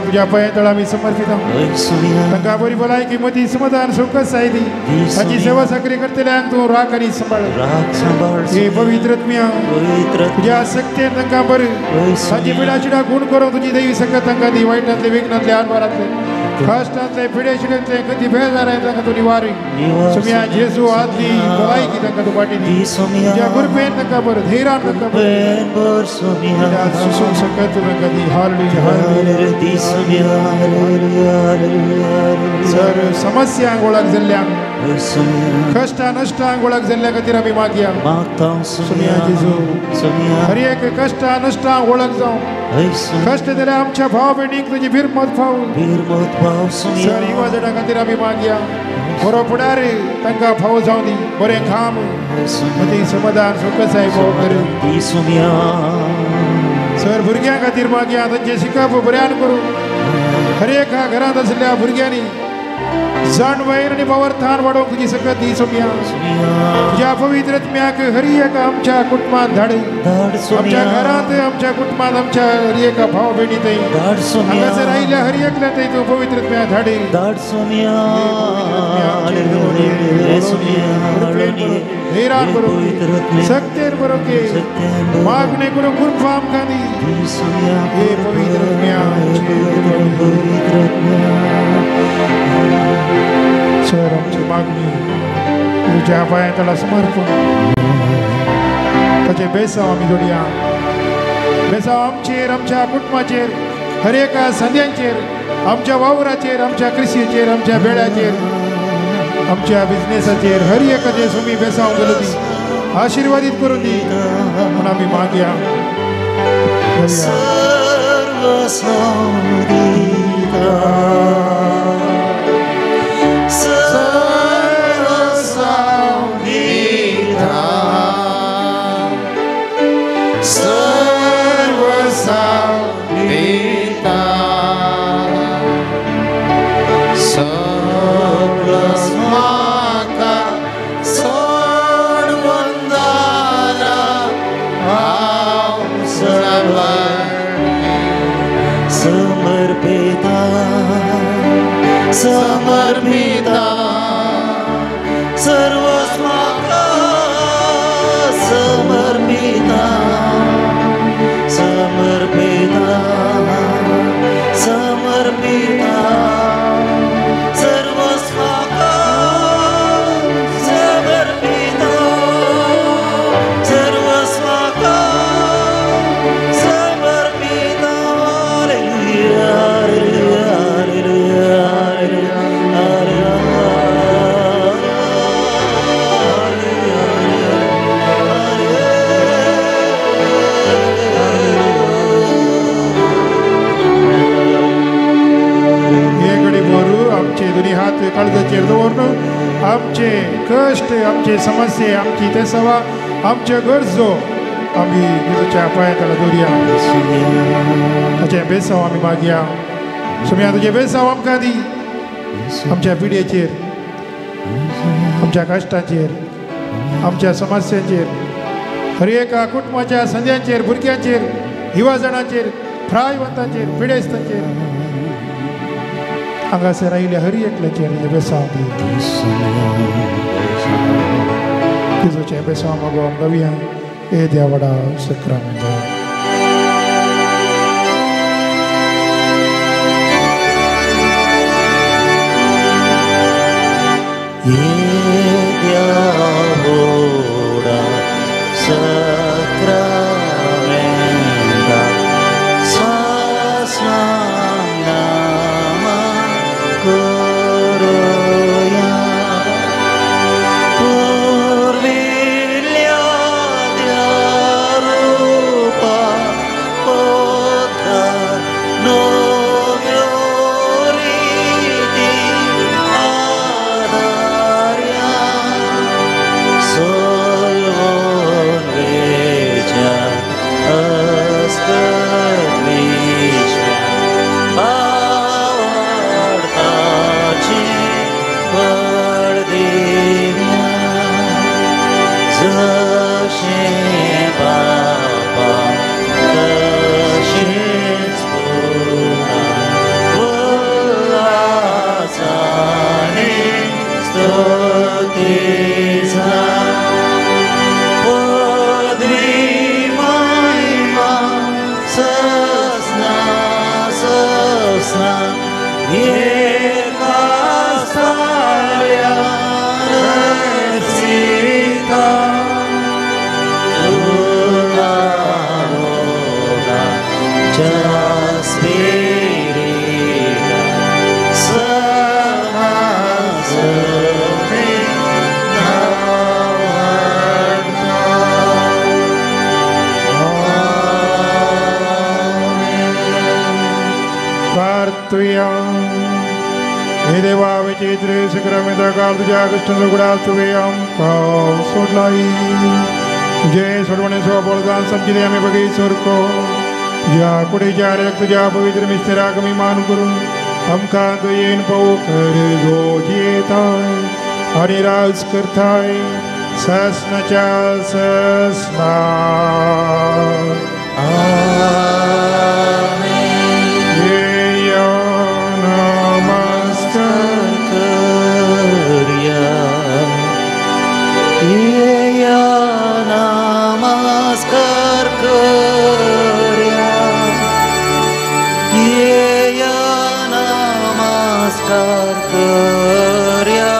तुझ्या पांयां आमी समर्पिता तांकां बरी भलायकी मती समाधान सुख सायदी ताची सेवा साकरी करतल्यांक तूं राख आनी सांबाळ हे पवित्र आत्म्या तुज्या शक्तीन तांकां बरें ताची पिडा चिडा गुण करूंक तुजी दैवी सकत तांकां दी वायटांतले विघ्नांतले आरमारांतले कश्टांतले पिडेशिडेंतले कधी बेजारांतले तांकां तूं निवारी सुम्या जेजू आदली भलायकी तांकां तूं वाटी दी तुज्या कृपेन तांकां बरें धैर्यान तांकां बरें सुसूंक शकत तांकां दी. Hallelujah hallelujah. सर समस्यांक वळख जाल्ल्यांक कश्टां नश्टांक वळख जाल्ल्या खातीर आमी मागया सुम्या जेजू हर एक कश्टां नश्टांक वळख जावं कश्ट जाल्यार आमच्या भाव भयणीक तुजी भिरमत फाव सर युवा जाणां खातीर आमी मागया बरो फुडार तांकां फावो जावं दी बरें काम मदीं समाधान सुखसाय फावो करूं. सर भुरग्यां खातीर मागया तांचें शिकप बऱ्यान करूं हर एका घरांत आशिल्ल्या भुरग्यांनी जाण वयर आनी पावर्थान वाडोवंक तुजी सकत दी सोम्या. तुज्या पवित्र आत्म्याक हर एका आमच्या कुटुंबांत धाड आमच्या घरांत आमच्या कुटुंबांत आमच्या हर एका भाव भयणी थंय हांगासर आयिल्ल्या हर एकल्या थंय तूं पवित्र आत्म्याक धाड. धैर्यान बरोवंक शक्तेन बरोवंक मागणें करूंक कृपा आमकां दी. हे पवित्र आत्म्या सर आमची मागणी तुज्या पांया तळा समर्पण ताचें बेसांव आमी जोडया बेसांव आमचेर आमच्या कुटुंबाचेर हर एका संद्यांचेर आमच्या वावराचेर आमच्या कृशीचेर आमच्या बेळाचेर आमच्या बिजनेसाचेर हर एकाचेर सुमी बेसांव करूं दी आशिर्वादीत करूं दी म्हूण आमी मागया. समर्पिता सर्वस्माका समर्पिता समर्पिता समर्पिता सर्वस्माका समर्पिता सर्वस्माका समर्पिता. Hallelujah hallelujah hallelujah. आमचे दोन्ही हात काळजाचेर दवरून आमचे कश्ट आमचे समस्ये आमची तेसवा आमच्यो गरजो आमी जेजूच्या पांया तळा दवरया ताचें बेसांव आमी मागया. सुम्या तुजें बेसांव आमकां दी आमच्या पिडयेचेर आमच्या कश्टांचेर आमच्या समस्यांचेर हर एका कुटुंबाच्या संद्यांचेर भुरग्यांचेर युवा जाणांचेर फ्रायवंतांचेर पिडेस्तांचेर हांगासर आयिल्ल्या हर एकल्याचेर तुजें बेसांव दी. जेजूचें बेसांव मागोवन गावया ए देवा व्हडा सक्रामेंता. येद्या सक्रामेंता सासनामा करूया पुर्विल्ल्या त्या रूपा पोथा नव्यो रिती आदार्या सोलवून वेच्या अस्कत विश्व्या आवडताचे बळ दिव्या जशें बापा तशेंच पुता उल्हासाने स्तुती जा पदवी महिमा ससना ससना हे देवा विचित्र सकरामेंता तुझ्या कृष्ण उगडास तुवें आमकां सोडलाई तुझे सोडवणे स्वबळदान समजिले आमी बगी सारको तुज्या कुडीच्या तुझ्या पवित्र मिस्तेराक आमी मान करून आमकां दयेन पावो कर जो जियेताय आनी राज करताय ससनाच्या ससना. नमस्कार करया, येया नमस्कार करया,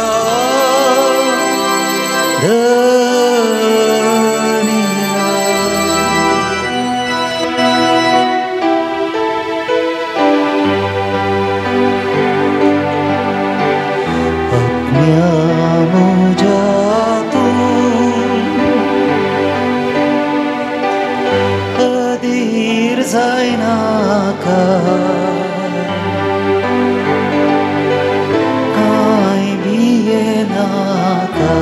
धनिया. अपन्या मुझा अधीर जायनाका, कांय भियेनाका,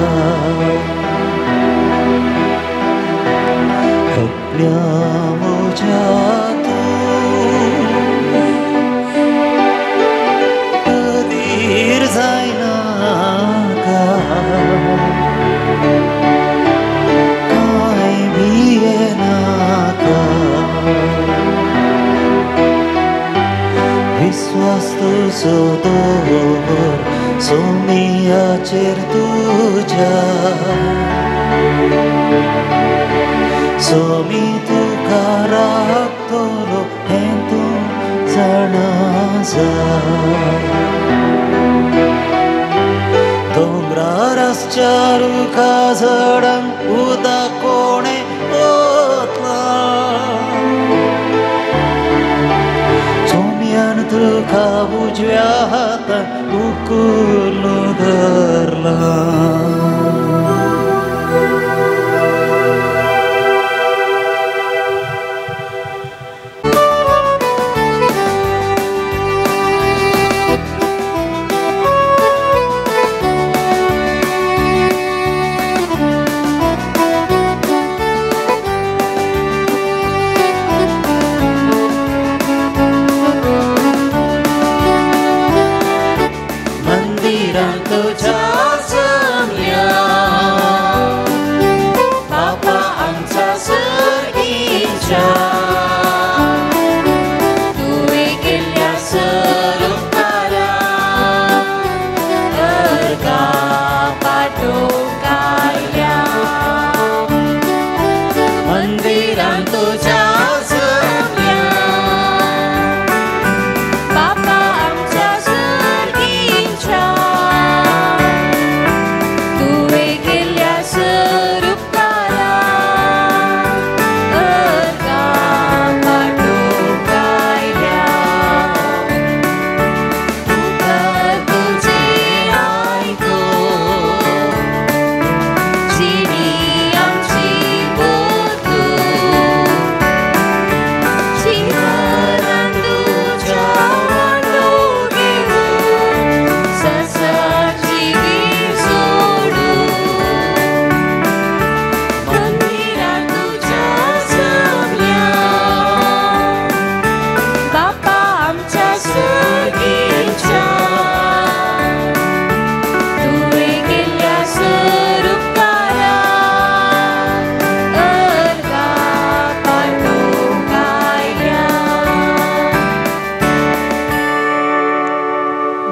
आपल्या म्हज्या तूं अधीर जायनाका, कांय भियेनाका, विश्वास तुजो दवर सोमियाचेर तुज्या, सोमी तुका राखतलो हें तूं जाणा जा. दोंगरार आसच्या रुखा झाडांक उदक कोणें ओतलां, सोम्यान तुका उजव्या हातान उखलून धरलां.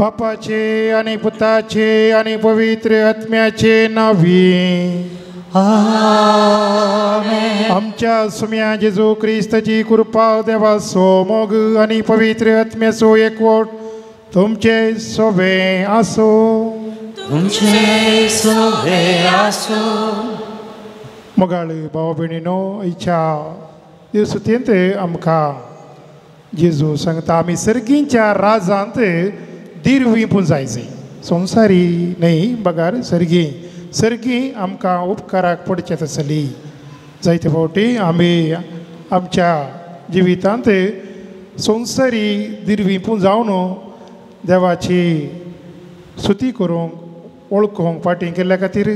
बापाचे आणि पुताचे आणि पवित्र आत्म्याचे नावी आमेन. आमच्या सुम्या जेजू क्रिस्ताची कृपा, देवाचो मोग आणि पवित्र आत्म्याचो एकवट तुमचे सोबे आसूं. तुमचे सोबे आसूं. मोगाळ भाव भयणीनो, इच्छा दिवसुतींत आमकां जेजू सांगता आमी सर्गींच्या राजांत दिरवी पुंजायची. संवसारी न्हय बगर सर्गी सर्गी आमकां उपकाराक पडचें तसली. जायते फावटी आमी आमच्या जिवितांत संवसारी दिरवी पुंजावन देवाची स्तुती करूंक वळखूंक फाटीं केल्ल्या खातीर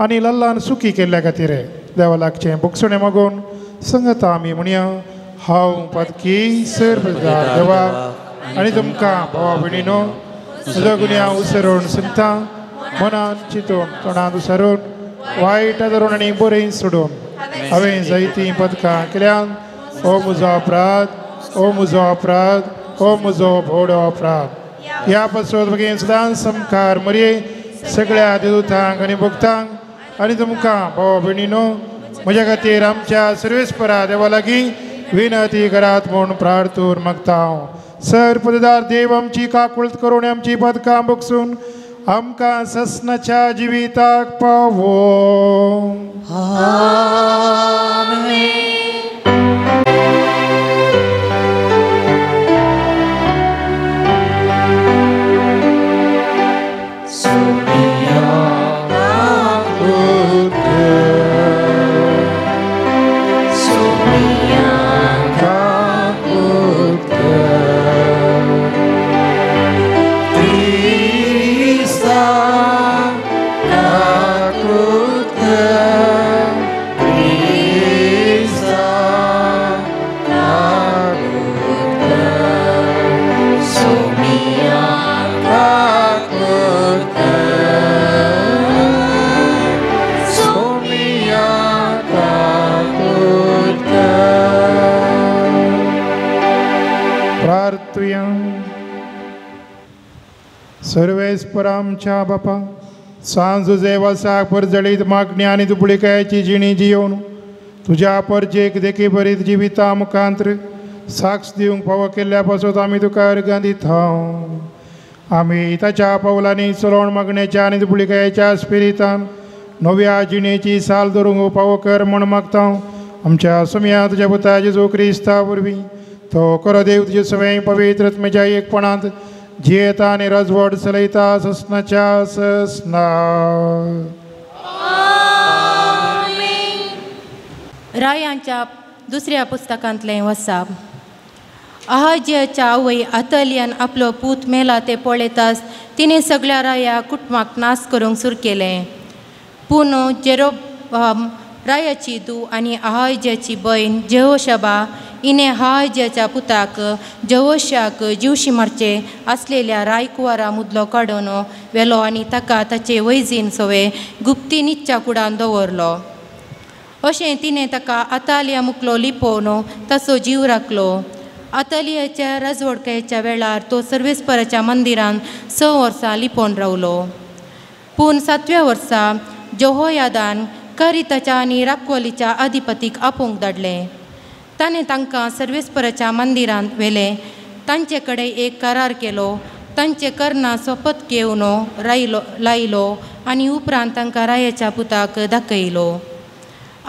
आनी लल्लान सुखी केल्ल्या खातीर देवा लागचें भोगसणें मागून संगता आमी म्हणया. हांव पातकी सर्व देवा आनी तुमकां भावा भयणीनो म्हजो गुन्यांव उसरून सांगता, मनान चिंतून तोंडान उसरून वायट धरून आनी बरें सोडून हांवें जायतीं पदकां केल्यान. हो म्हजो अपराध, हो म्हजो अपराध, हो म्हजो व्हडो अपराध. ह्या पासत भगेन सदांच समकार मरये सगळ्या देवतांक आनी भक्तांक आनी तुमकां भाव भयणीनो म्हज्या खातीर आमच्या सर्वेस्परा देवा लागीं विनंती करात म्हूण प्रार्थून मागता हांव. सर पददार देव आमची काकुळत करून आमची पदकां बगसून आमकां ससनाच्या जिविताक पावो. आमेन. सर्वेस्पर आमच्या बापा सांजू देवासाक परजळीत मागणी आनी दुबळिकायेची जिणी जियोवन तुज्या परजेक देखी बरीत जिविता मुखांत्र साक्ष दिवंक फावो केल्ल्या पासत आमी तुका अर्गां दिता. आमी ताच्या पावलांनी चलोवन मागण्याच्या आनी दुबळिकायेच्या स्पिरितान नव्या जिणेची साल धरूंक फावो कर म्हूण मागता. आमच्या सुमया तुज्या पुता जेजू क्रिस्ता वरवीं तो खरो देव तुजे सवय पवित्र आत्म्याच्या एकपणांत जियेता आनी राजवट चलयता ससनाच्या ससना. रायांच्या दुसऱ्या पुस्तकांतलें वसाप. अहाज्याच्या आवय आतलियान आपलो पूत मेला ते पळयताच तिणें सगळ्या राया कुटुंबाक नाश करूंक सुरू केलें. पूण जेरोबाम रायाची धूव आनी अहाज्याची भयण जेहोशबा हिणें अहाज्याच्या पुताक जेहोशाक जिवशी मारचे आसलेल्या रायकुवारा मुदलो काडून व्हेलो आनी ताका ताचे वैजीन सवे गुप्ती निच्च्या कुडान दवरलो. अशें तिणें ताका आतालिया मुकलो लिपोवन ताचो जीव राखलो. आतालियाच्या राजवडकायेच्या वेळार तो सर्वेस्पराच्या मंदिरान 6 वर्सां लिपोवन रावलो. पूण 7व्या वर्सा जेहोयादान करिताच्या आनी राखवलीच्या अधिपतीक आपोवंक धाडलें. ताणें तांकां सर्वेस्पराच्या मंदिरांत व्हेलें. तांचे कडेन एक करार केलो. तांचे कर्णा सोपत घेवन लायलो आनी उपरांत तांकां रायाच्या पुताक दाखयलो.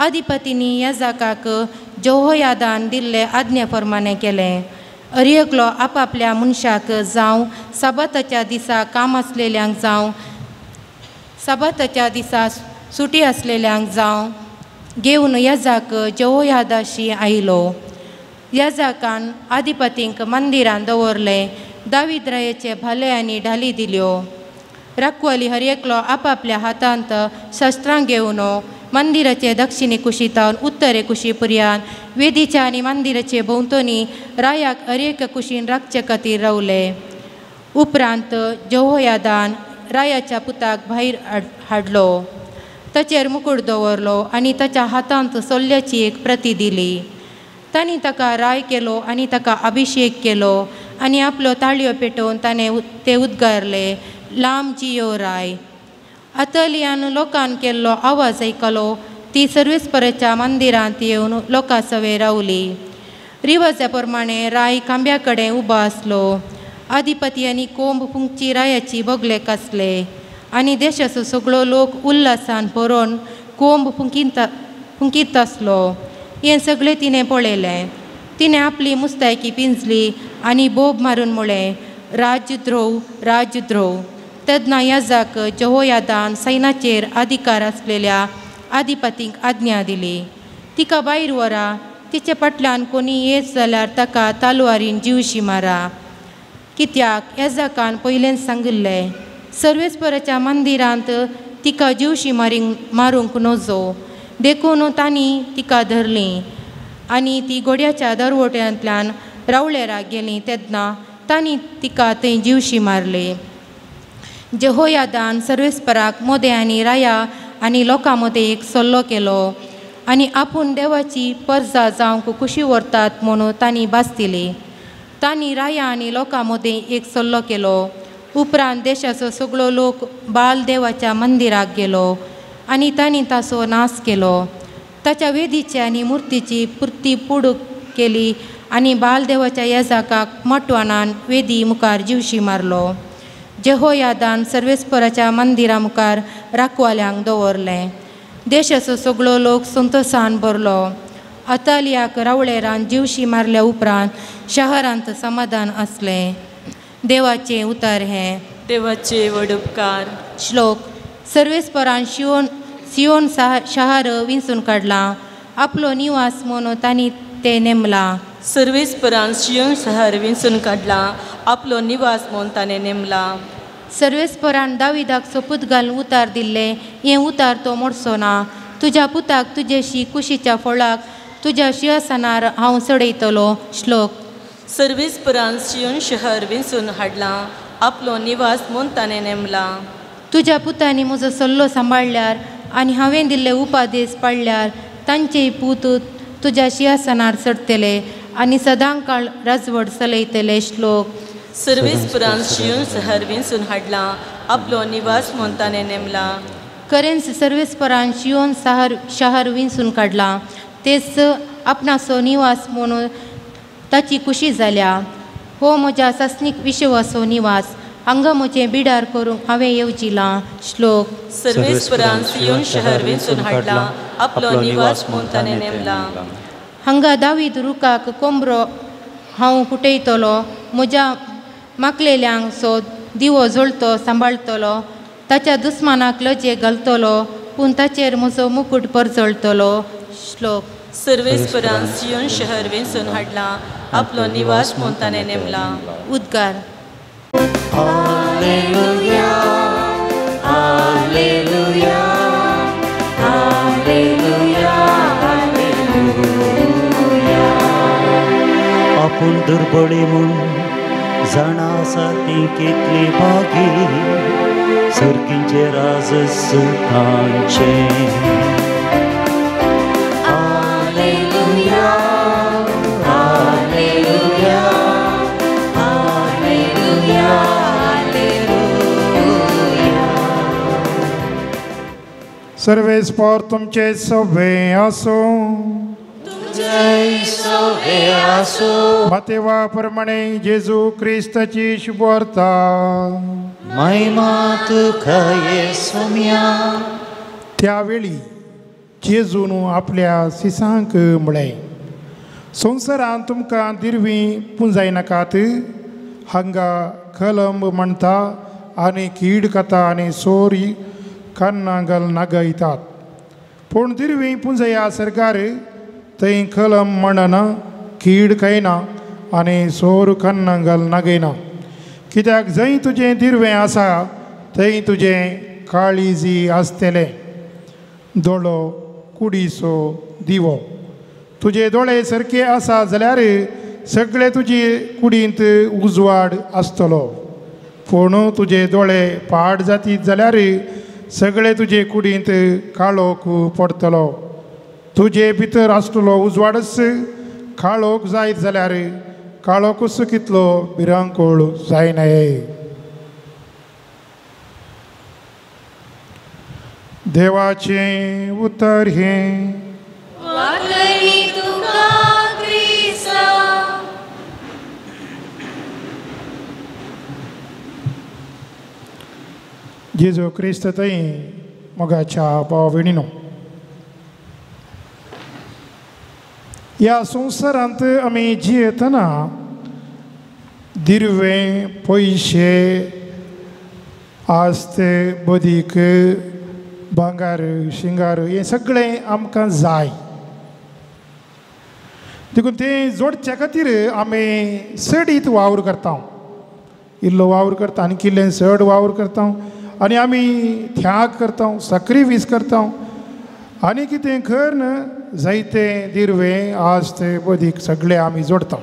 अधिपतींनी याजकाक जेहोयादान दिल्ले आज्ञे प्रमाणें केलें. अर एकलो आपापल्या मनशाक जावं साबाताच्या दिसा काम आसलेल्यांक जावं साबाताच्या दिसा सुटी आसलेल्यांक जावं घेवन याजक जेहोयादाशी आयलो. याजकान अधिपतींक मंदिरान दवरलें. दावीद रायाचे भाले आनी ढाली दिल्यो. राखवली हर एकलो आपापल्या हातांत शस्त्रां घेवन मंदिराचे दक्षिणे कुशींत उत्तरे कुशी पर्यंत वेदीच्या आनी मंदिराचे भोंवतणी रायाक हर एक कुशीन राखचे खातीर रावले. उपरांत जेहोयादान रायाच्या पुताक भायर हाडलो. ताचेर मुकूट दवरलो आनी ताच्या हातांत सोल्ल्याची एक प्रती दिली. तांणी ताका राय केलो आनी ताका अभिशेक केलो आनी आपलो ताळयो पेटोवन ताणें ते उद्गारले, लांब जियो राय. आतलियान लोकान केल्लो आवाज आयकलो. ती सर्वेस्पराच्या मंदिरांत येवन लोकां सवे रावली. रिवाजा प्रमाणे राय खांब्या कडेन उबो आसलो. अधिपती आनी कोंब फुंकची रायाची बगले कासले आनी देशाचो सगळो लोक उल्हासान भरोन कोंब फुंकीत आसलो. हें सगळें तिणें पळयलें. तिणें आपली मुस्तायकी पिंजली आनी बोब मारून म्हळें, राजद्रोह, राजद्रोह. तेन्ना याजाक jehoiada सैनाचेर अधिकार आसलेल्या अधिपतींक आज्ञा दिली, तिका भायर व्हरा, तिचे फाटल्यान कोणी येत जाल्यार ताका तालवारीन जिवशी मारा. कित्याक याजकान पयलेंच सांगिल्लें, सर्वेस्पराच्या मंदिरांत तिका जिवशी मारूंक नजो. देखून तांणी तिका धरली आनी ती घोड्याच्या दरवट्यांतल्यान रावळेराक गेली तेन्ना तांणी तिका थंय जिवशी मारली. jehoiada सर्वेस्पराक मोदें आनी राया आनी लोकां मदें एक सल्लो केलो आनी आपूण देवाची परजा जावंक खुशी व्हरतात म्हणून तांणी भास दिली. तांणी राया आनी लोकां मदें एक सल्लो केलो. उपरांत देशाचो सगळो लोक बाल देवाच्या मंदिराक गेलो आनी तांणी ताचो नाश केलो. ताच्या वेदीची आनी मुर्तीची पुर्ती पुडूक केली आनी बाल देवाच्या येजाकाक मटवानान वेदी मुखार जिवशी मारलो. jehoiada सर्वेस्पराच्या मंदिरा मुखार राखवाल्यांक दवरलें. देशाचो सगळो लोक संतोसान भरलो. अतालियाक रावळेरान जिवशी मारल्या उपरांत शहरांत समाधान आसलें. देवाचें उतर हें. देवाचे व्हड उपकार. श्लोक. सर्वेस्परान सियोन शहर विंचून काडलां, आपलो निवास म्हणून तांणी तें नेमलां. सर्वेस्परान सियोन शहर विंचून काडलां, आपलो निवास म्हणून ताणें नेमलां. सर्वेस्परान दाविदाक सोपूत घालून उतार दिल्लें, हें उतार तो मोडचो ना. तुज्या पुताक तुजेशी कुशीच्या फळाक तुज्या शिंवासनार हांव चडयतलो. श्लोक. सर्वेस्परान सियोन शहर विंचून हाडलां, आपलो निवास म्हूण ताणें नेमलां. तुज्या पुतांनी म्हजो सल्लो सांबाळ्ळ्यार आनी हांवें दिल्ले उपादेश पाळ्ळ्यार तांचेय पूत तुज्या शिंवासनार चडटले आनी सदां काळ राजवट चलयतले. श्लोक. सर्वेस्परान सियोन शहर विंचून हाडलां, आपलो निवास म्हूण ताणें नेमलां. खरेंच सर्वेस्परान सियोन शहर विंचून काडलां, तेच आपणाचो निवास म्हणून ताची खुशी जाल्या. हो म्हज्या सासणीक विश्वासो निवास, हांगा म्हजें बिडार करूंक हांवें येवजिलां. श्लोक. सर्वेस्परान सियोन शहर विंचून हाडलां, आपलो निवास म्हूण ताणें नेमलां. हांगा दावीद रुखाक कोंबरो हांव फुटयतलो, म्हज्या माकलेल्यांक सो दिवो जळतो सांबाळटलो, ताच्या दुस्मानाक लजे घालतलो, पूण ताचेर म्हजो मुकूट परजळटलो. श्लोक. सर्वेस्परान सियोन शहर विंचून हाडलां, आपलो निवास म्हूण ताणें नेमलां. उद्गार. Hallelujah, hallelujah, hallelujah, hallelujah. आपूण दुर्बळी म्हूण जाणा आसा ती कितली भागी, सर्गींचें राजस तांचें. Hallelujah, hallelujah, hallelujah, hallelujah. सर्वेस्पर तुमचे सवे आसूं. मातेवा प्रमाणे जेजू क्रिस्ताची शुभवार्ता. महिमा तुका येसुम्या. त्यावेळी जेजून आपल्या शिसांक म्हळें, संवसारांत तुमकां दिरवीं पुंजायनाकात. हांगा कलंब म्हणटा आनी कीड खाता आनी सोरी कान्नां घाल नागयतात. पूण दिरवीं पुंजया सरकार, थंय कलम म्हणना, कीड खायना आनी सोर कान्नां घाल नागयना. कित्याक जंय तुजें दिरवें आसा थंय तुजें काळीजी आसतलें. दोळो कुडीचो दिवो. तुजे दोळे सारके आसा जाल्यार सगळे तुजे कुडींत उजवाड आसतलो. पूण तुजे दोळे पाड जातीत जाल्यार सगळे तुजे कुडींत काळोख पडटलो. तुजे भितर आसतलो उजवाडच काळोख जायत जाल्यार काळोखूच कितलो भिरांकूळ जायना. देवाचें उतर हें. जेजू क्रिस्त थंय मोगाच्या भाव भयणीनो, ह्या संवसारांत आमी जियेतना दिरवे, पयशे, आस्त, बदीक, भांगार, शिंगार हें सगळें आमकां जाय. देखून तें जोडच्या खातीर आमी चडीत वावर करता, इल्लो वावर करता आनी किल्लें चड वावर करता आनी आमी त्याग करता, साक्रिफीस करता आनी कितें करून जायते दिरवे, आस्त, बदीक सगळें आमी जोडता.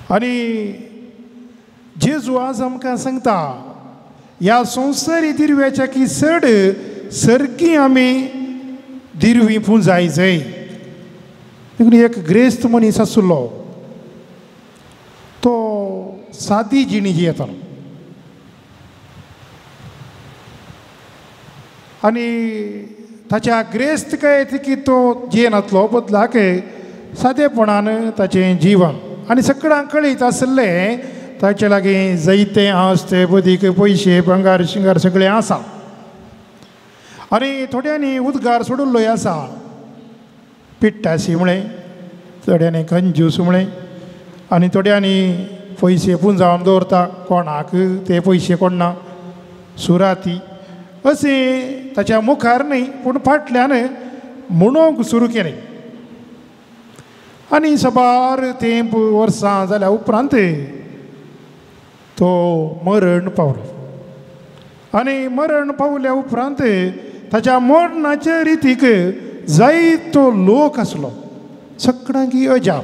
आनी जेजू आज आमकां सांगता ह्या संवसारी दिरव्याच्या की चड सर्गी आमी दिरवी पुंजाय जाय. देखून एक ग्रेस्त मनीस आसलो, तो सादी जिणी जियेतालो आनी ताच्या ग्रेस्त काय की तो जियेनातलो, बदलाक सादेपणान ताचें जीवन आनी सगळ्यांक कळीत आसलें ताचे लागीं जायते आस्ते बदीक, पयशे, भांगार, शिंगार सगळें आसा. आनी थोड्यांनी उदगार सोडिल्लोय आसा, पिट्टासी म्हळें, थोड्यांनी कंजूस म्हळें आनी थोड्यांनी पयशे पुंजावन दवरता, कोणाक ते पयशे कोण ना, सुराती अशें ताच्या मुखार न्हय पूण फाटल्यान म्हणूंक सुरू केलें. आनी साबार तेंप वर्सां जाल्या उपरांत तो मरण पावलो आनी मरण पावल्या उपरांत ताच्या मरणाचे रितीक जायतो लोक आसलो, सगळ्यांक अजाप.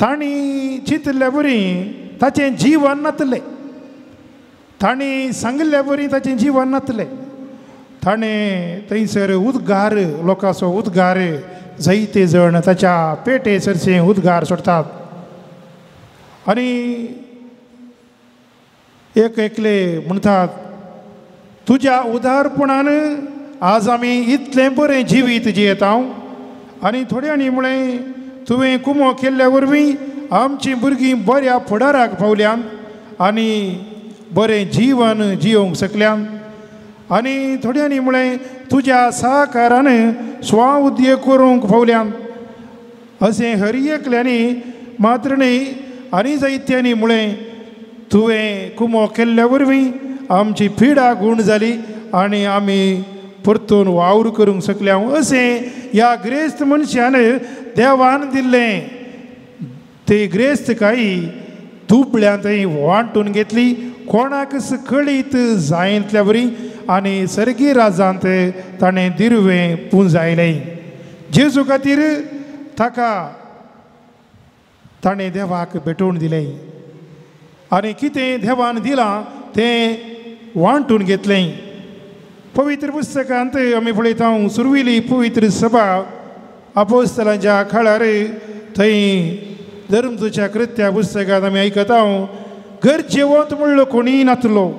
तांणी चिंतल्या बरी ताचें जीवन नातलें, तांणी सांगिल्ल्या बरी ताचें जीवन नातलें. ताणें थंयसर उदगार, लोकांचो उदगार, जायते जण ताच्या पेटे सरसे उदगार सोडतात आनी एक एकले म्हणटात तुज्या उदारपणान आज आमी इतलें बरें जिवीत जियेता. आनी थोड्यांनी म्हळें तुवें कुमो केल्ल्या वरवीं आमचीं भुरगीं बऱ्या फुडाराक पावल्यांत आनी बरें जीवन जियोवंक शकल्यांत. आनी थोड्यांनी म्हळें तुज्या सहकारान स्व उद्योग करूंक पावल्यांत. अशें हर एकल्यांनी मात्र न्हय आनी जायत्यांनी म्हळें तुवें कुमो केल्ल्या वरवीं आमची पिडा गूण जाली आनी आमी परतून वावर करूंक शकल्या. अशें ह्या ग्रेस्त मनशान देवान दिल्लें ते ग्रेस्त कांय दुबळ्यांत वांटून घेतली, कोणाक कळीत जायतल्या वरी आनी सर्गी राजांत ताणें दिरवें पुंजायलें. जेजू खातीर ताका ताणें देवाक भेटोवन दिलें आनी कितें देवान दिलां तें वांटून घेतलें. पवित्र पुस्तकांत आमी पळयता सुरवेली पवित्र सभा आपोस्तलांच्या काळार थंय धर्मदूच्या कृत्या पुस्तकांत आमी आयकता गरजेवंत म्हणलो कोणीय नातलो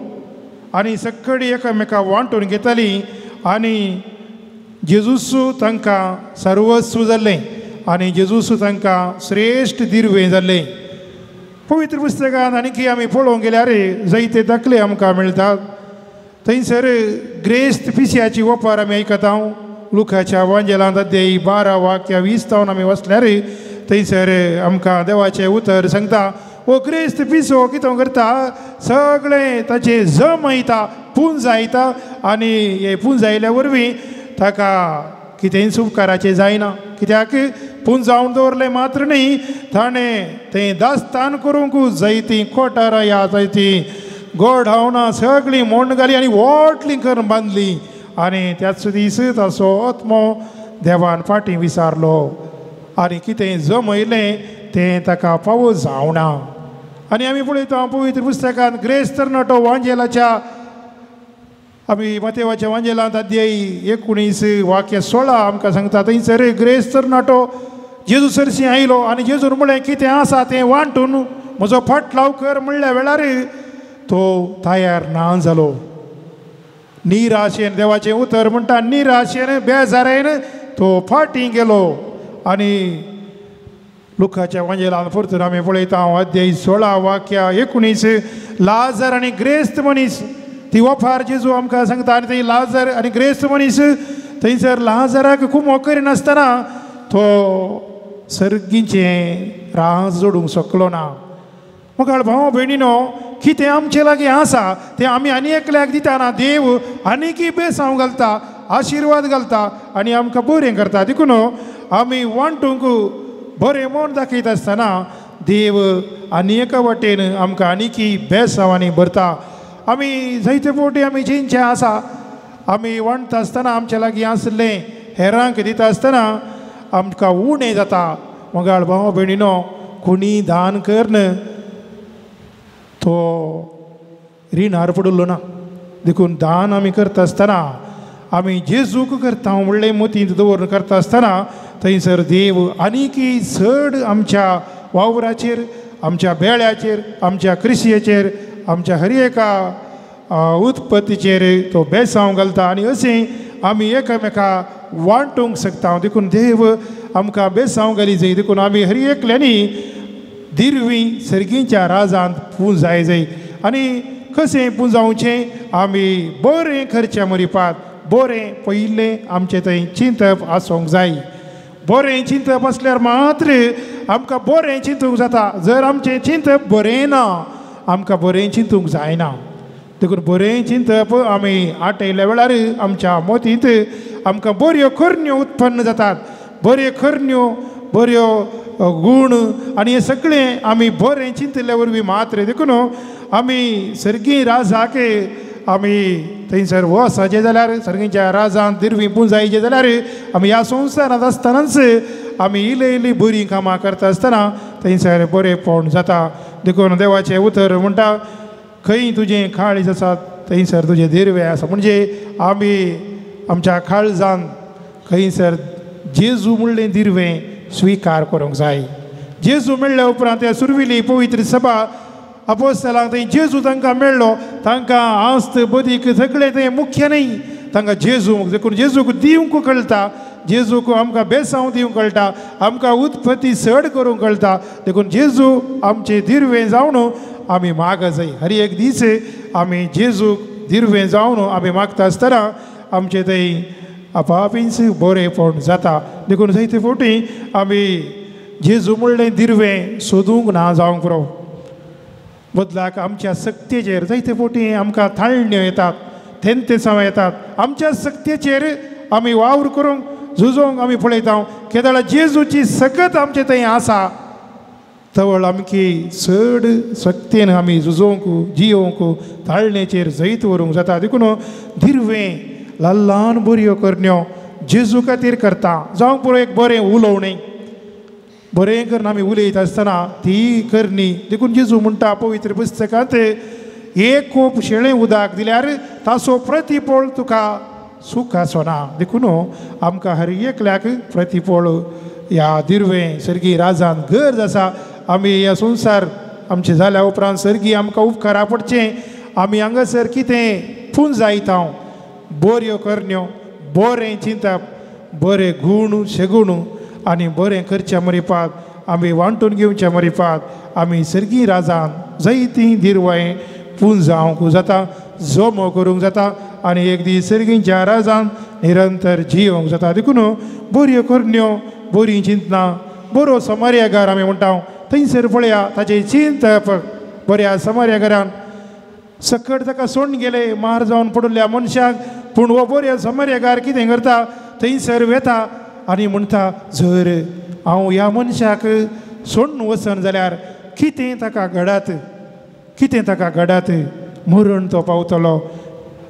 आनी सगळीं एकामेका वांटून घेतालीं आनी जेजूसू तांकां सर्वस्व जाल्लें आनी जेजूसू तांकां श्रेश्ठ दिरवें जाल्लें. पवित्र पुस्तकांत आनी आमी पळोवंक गेल्यार जायते दाखले आमकां मेळटात. थंयसर ग्रेस्त पिश्याची ओपार आमी आयकता लुकाच्या वांजेलांत अध्याय 12 वाक्य 20 तावन आमी वचल्यार थंयसर आमकां देवाचें उतर सांगता हो ग्रेस्त पिसो कितें करता सगळें ताचें जमयता, पुंजायता आनी हे पुंजायल्या वरवीं ताका कितेंय उपकाराचें जायना. कित्याक पुंजावन दवरलें मात्र न्हय, ताणें तें दास्तान करूंक जायतीं कोठारां ह्या जायतीं गोडावणां सगळीं मोंड घाली आनी व्हडलीं करून बांदली आनी त्याच दीस ताचो आत्मो देवान फाटीं विसारलो आनी कितें जमयलें तें ताका पावो जावना. आनी आमी पळयता पवित्र पुस्तकांत ग्रेस्त तरणाटो वांजेलाच्या आमी मातेवाच्या वांजेलांत अध्याय 19 वाक्य 16 आमकां सांगता थंयसर ग्रेस्त तरणाटो जेजू सरशी आयलो आनी जेजून म्हळें कितें आसा तें वांटून म्हजो फाटलाव कर म्हणल्या वेळार तो तयार ना जालो. निराशेन, देवाचें उतर म्हणटा निराशेन बेजारायन तो फाटीं गेलो आनी लुकाच्या वांजेलान परतून आमी पळयता अध्याय 16 वाक्या 19 लाजर आनी ग्रेस्त मनीस ती वफार जेजू आमकां सांगता आनी थंय लाजर आनी ग्रेस्त मनीस थंयसर लाजराक खूब करिनासतना तो सर्गीचें रास जोडूंक शकलो ना. मोगाळ भाव भयणीनो कितें आमचे लागीं आसा तें आमी आनी एकल्याक दितना देव आनीकय बेसांव घालता, आशिर्वाद घालता आनी आमकां बरें करता. देखून आमी वांटूंक बरें मन दाखयता आसतना देव आनी एका वाटेन आमकां आनीकय बेसांवांनी भरता. आमी जायते फावटी आमी चिंतचें आसा आमी वांटता आसतना आमच्या लागीं आसलें हेरांक दिता आसतना आमकां उणें जाता. मोगाळ भाव भयणीनो कोणी दान करन तो रिणार पडिल्लो ना. देखून दान आमी करता आसतना आमी जेजूक करता म्हणलें मतींत दवरून करता आसतना थंयसर देव आनीकय चड आमच्या वावराचेर, आमच्या बेळ्याचेर, आमच्या कृशयेचेर, आमच्या हर एका उत्पत्तीचेर तो बेसांव घालता आनी अशें आमी एकामेका वांटूंक शकता. देखून देव आमकां बेसांव घाली जाय. देखून आमी हर एकल्यांनी दिरवी सर्गीच्या राजांत पुंजाय जाय. आनी कशें पुंजावचें आमी बरें करचें मरिपात बरें पयलें आमचें थंय चिंतप आसूंक जाय. बरें चिंतप आसल्यार मात्र आमकां बरें चिंतूंक जाता. जर आमचें चिंतप बरें ना आमकां बरें चिंतूंक जायना. देखून बरें चिंतप आमी आटयल्या वेळार आमच्या मतींत आमकां बऱ्यो करण्यो उत्पन्न जातात. बऱ्यो करण्यो, बऱ्यो गूण आनी हें सगळें आमी बरें चिंतिल्ल्या वरवीं मात्र. देखून आमी सर्गी राजाक आमी थंयसर वचचें जाल्यार सर्गीच्या राजान दिरवी पुंजायचें जाल्यार आमी ह्या संवसारांत आसतनाच आमी इल्ली इल्ली बरीं कामां करता आसतना थंयसर बरेंपण जाता. देखून देवाचें उतर म्हणटा खंय तुजें काळीज आसा थंयसर तुजें दिरवें आसा. म्हणजे आमी आमच्या काळजान खंयसर जेजू म्हणलें दिरवें स्विकार करूंक जाय. जेजू मेळ्ळ्या उपरांत त्या सुरविली पवित्र सभा अपोस्तलांक थंय जेजू तांकां मेळ्ळो. तांकां आस्त बदीक सगळें थंय मुख्य न्हय तांकां जेजू. देखून जेजूक दिवंक कळटा, जेजूक आमकां बेसांव दिवंक कळटा, आमकां उत्पत्ती चड करूंक कळटा. देखून जेजू आमचें दिरवें जावन आमी माग जाय. हर एक दीस आमी जेजूक दिरवें जावन आमी मागता आसतना आमचें थंय आपापींच बरेंपण जाता. देखून जायते फावटी आमी जेजू म्हणलें दिरवें सोदूंक ना जावंक पुरो. बदलाक आमच्या सक्तेचेर जायते फावटी आमकां थाळण्यो येतात, थेंतेसांव येतात. आमच्या सक्तेचेर आमी वावर करूंक झुजोंक आमी पळयता. केदळा जेजूची सकत आमचे थंय आसा तवळ आमकी चड सक्तेन आमी झुजोवंक, जियोवंक, ताळणेचेर जैत व्हरूंक जाता. देखून दिरवें ल्हान ल्हान बऱ्यो करण्यो जेजू खातीर करता. जावंक पुरो एक बरें उलोवणें बरें करून आमी उलयता आसतना ती करणी. देखून जेजू म्हणटा पवित्र पुस्तकांत एक कोप शेळें उदक दिल्यार ताचो प्रतिफळ तुका सूख आसना. देखून आमकां हर एकल्याक प्रतिफळ ह्या दिरवें सर्गी राजान गरज आसा. आमी ह्या संवसार आमचें जाल्या उपरांत सर्गी आमकां उपकारा पडचें आमी हांगासर कितें पुंजायता बऱ्यो करण्यो, बरें चिंतप, बरें गूण शेगूण आनी बरें करचें मरिपात आमी वांटून घेवचें मरिपात आमी सर्गी राजान जायतीं दिरवाय पुंजावंक जाता, जमो करूंक जाता आनी एक दीस सर्गीच्या राजान निरंतर जियोवंक जाता. देखून बऱ्यो करण्यो, बरीं चिंतनां, बरो समार्यागार आमी म्हणटा थंयसर पळया ताचें चिंतप बऱ्या समार्यागारान सकट ताका सोडून गेले मार जावन पडिल्ल्या मनशाक. पूण हो बऱ्या समार्यागार कितें करता थंयसर वेता आनी म्हणटा जर हांव ह्या मनशाक सोडून वचन जाल्यार कितें ताका घडात, कितें ताका घडात, मरण तो पावतलो.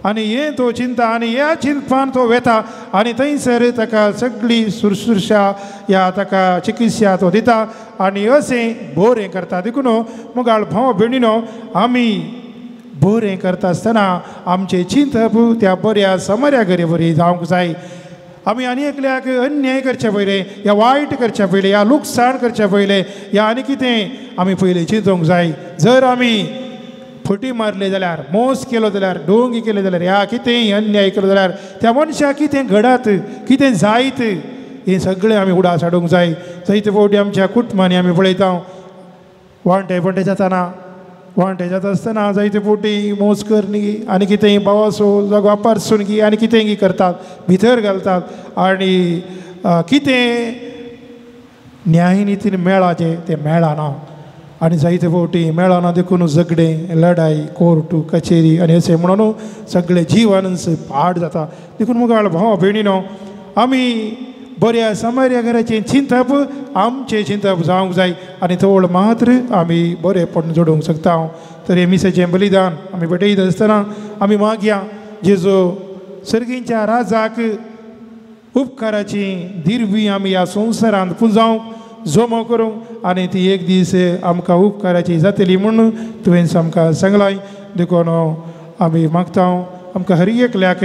आनी हें तो चिंता आनी ह्या चिंतपान तो वेता आनी थंयसर ताका सगळी सुरसुरशा ह्या ताका चिकित्सा तो दिता आनी अशें बरें करता. देखून मोगाळ भाव भयणीनो आमी बरें करता आसतना आमचें चिंतप त्या बऱ्या समार्या घरे बरी जावंक जाय. आमी आनी एकल्याक अन्याय करचे पयलें या वायट करचे पयलें या लुकसाण करचे पयलें या आनी कितें आमी पयलीं चिंतूंक जाय. जर आमी फटी मारले जाल्यार, मोस केलो जाल्यार, डोंगी केले जाल्यार, ह्या कितेंय अन्याय केलो जाल्यार त्या मनशाक कितें घडत, कितें जायत हें सगळें आमी उडास हाडूंक जाय. जायते फावटी आमच्या कुटुंबांनी आमी पळयता वांटे पंटे जाताना वांटे जाता आसतना जायते फावटी मोस करनी आनी कितेंय भावासो जागो आपारसून की आनी कितेंय करतात भितर घालतात आनी कितें न्यायनितीन मेळाचें तें मेळना आनी जायते फावटी मेळना देखून झगडें लडाई कोर्ट कचेरी आनी अशें म्हणून सगळें जिवानच पाड जाता. देखून मुखार भाव भयणीनो आमी बऱ्या समार्या घराचें चिंतप आमचें चिंतप जावंक जाय आनी थोड मात्र आमी बरेंपण जोडूंक शकता. तर हें मिसाचें बलिदान आमी भेटयत आसतना आमी मागया जेजो सर्गींच्या राजाक उपकाराची दिरवी आमी ह्या संवसारांत पुंजावंक जमो करूंक आनी ती एक दीस आमकां उपकाराची जातली म्हूण तुवें आमकां सांगलां. देखून आमी मागता आमकां हर एकल्याक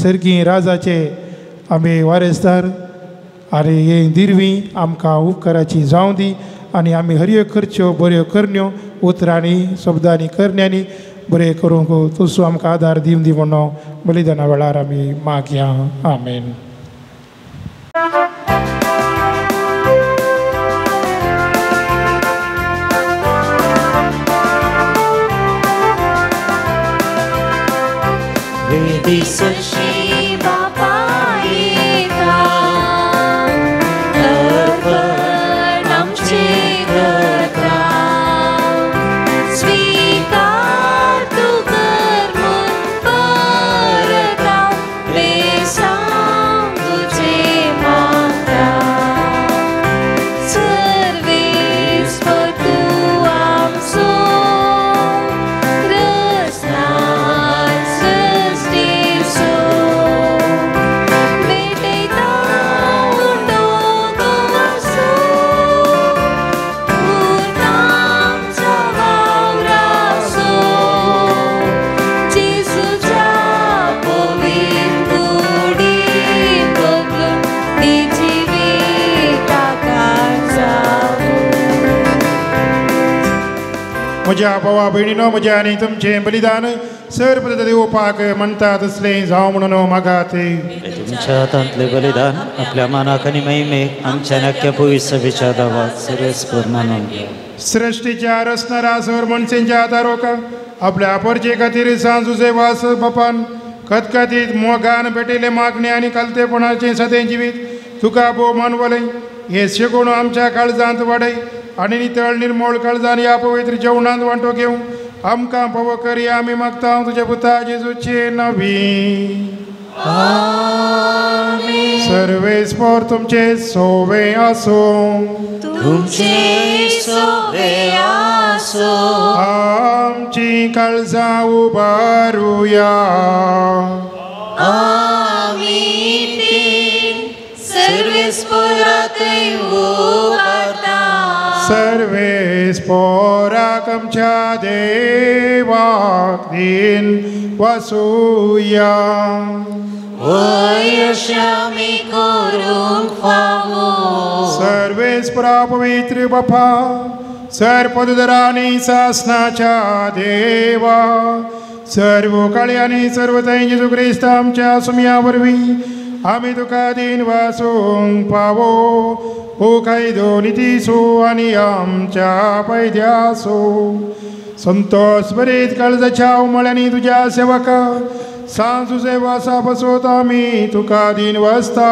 सर्गी राजाचे आमी वारेसदार आनी हे दिरवी आमकां उपकाराची जावं दी आनी आमी हर एक करच्यो बऱ्यो करण्यो उतरांनी शब्दांनी करण्यांनी बरें करूंक तसो आमकां आदार दिवन दी म्हणून बलिदाना वेळार आमी मागया. आमेन. दिसशी बापा येता अर्पण आमचे करता स्वीकार तूं कर म्हूण परता बेसांव तुजें मागता सर्वेस्पर तूं आमचो रसनार सृश्टीचो भेटयता उंडो गोवासो पूत आमच्या वावराचो जेजूच्या पवित्र कुडीन बदलून ती जिविताकार जावूं. म्हज्या भावा भयणीनो म्हज्या आनी तुमचें बलिदान सर्व देवपाक म्हणटा तसलें जावं म्हणून मागात. तुमच्या हातांतलें बलिदान आपल्या मानाक आनी महिमेक आमच्या नाक्या पवित्र सभेच्या दावात सर्वेस्पर मानून घ्या. सृश्टीच्या रचणारा सर मनशांच्या आदारोक आपल्या परजे खातीर सांजुजे वास बापान खतखतीत मोगान भेटिल्ले मागणे आनी कालतेपणाचें सदें जिवीत तुका भोव मानवलें हें शिकोवन आमच्या काळजांत वाडय आनी नितळ निर्मोळ काळजान ह्या पवित्र जेवणांत वांटो घेवं आमकां पावो करया आमी मागता तुज्या पुता जेजूचे नवी. सर्वेस्पर तुमचे सोवे आसूं. तुमचे सोवे आसूं. आमची काळजां उबारुया. आमी सर्वेस्परातय उबारता. सर्वेस्पराक आमच्या देवाक दीन वसुया. वयशी आमी करूंक फावो. सर्वेस्परा पवित्र बापा सर्व पदधरांनी सासनाच्या देवा सर्व काळयांनी सर्व थंय जेजू क्रिस्त आमच्या सुमया वरवीं आमी तुका दीन वासूंक पावो हो कायदो नितीसो आनी आमच्या पैद्यासो संतोष बरीत काळजाच्या उमळ्यांनी तुज्या सेवका सांजुजे वासा बसोत आमी तुका दीन वासता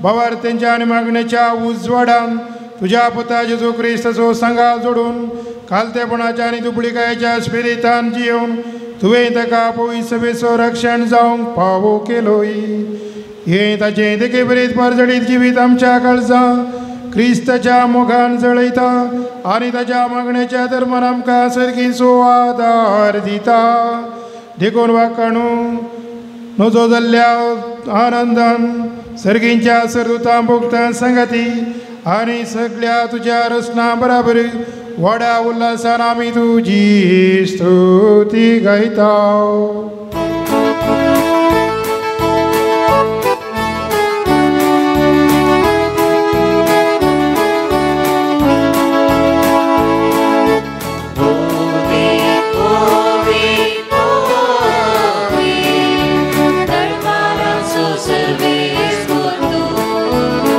बाबार तेंच्या आनी मागणेच्या उजवाडान तुज्या पुता जेजू क्रिस्ताचो सांगाल जोडून खालतेपणाच्या आनी दुबळिकायेच्या स्पिरितान जियोवन तुवें ताका पवित्र सभेचो रक्षण जावंक पावो केलोय. हें ताचें देखे बरीत परजळीत जिवीत आमच्या काळजां क्रिस्ताच्या मोगान जळयता आनी ताच्या मागणेच्या धर्मान आमकां सर्गीचो आदार दिता. देखून वाकाणू नजो जाल्ल्या आनंदान सर्गींच्या सरदुतां भोगतां सांगाती आनी सगळ्या तुज्या रचना बराबर व्हडा उल्हासान आमी तुजी स्तुती गायता. सर्वेस्पर तूं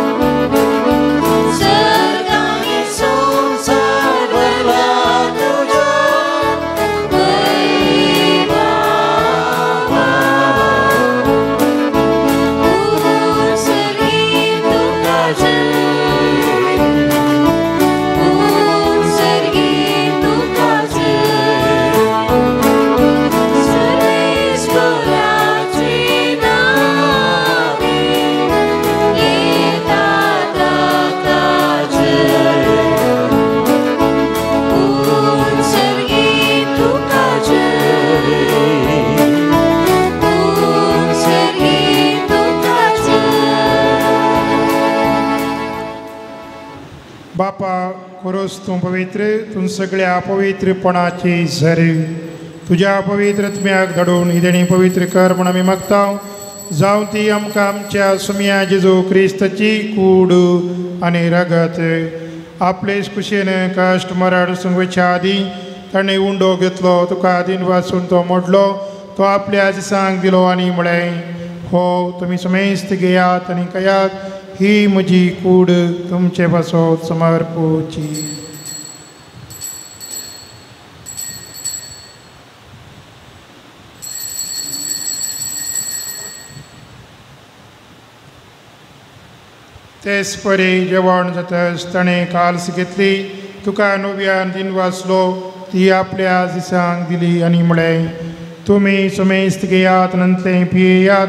बापा खरोच तूं पवित्र, तूं सगळ्या पवित्रपणाची झरी, तुज्या पवित्र आत्म्याक धाडून ही देणी पवित्र कर म्हूण आमी मागता. जावं ती आमकां आमच्या सुमया जेजू क्रिस्ताची कूड आनी रगत. आपलेच कुशेन कश्ट मरण संगवेच्या आदीं ताणें उंडो घेतलो, तुका दिन वासून तो मोडलो, तो आपल्या दिसांक दिलो आनी म्हळें, हो तुमी समेस्त घेयात आनी खायात, ही म्हजी कूड तुमचे पासत समर्पुची. तेच परी जेवण जातच ताणें काल्स घेतली, तुका नव्यान दिन वाचलो, ती आपल्या दिसांक दिली आनी म्हळें, तुमी समेस्त घेयात नंतलें पियेयात,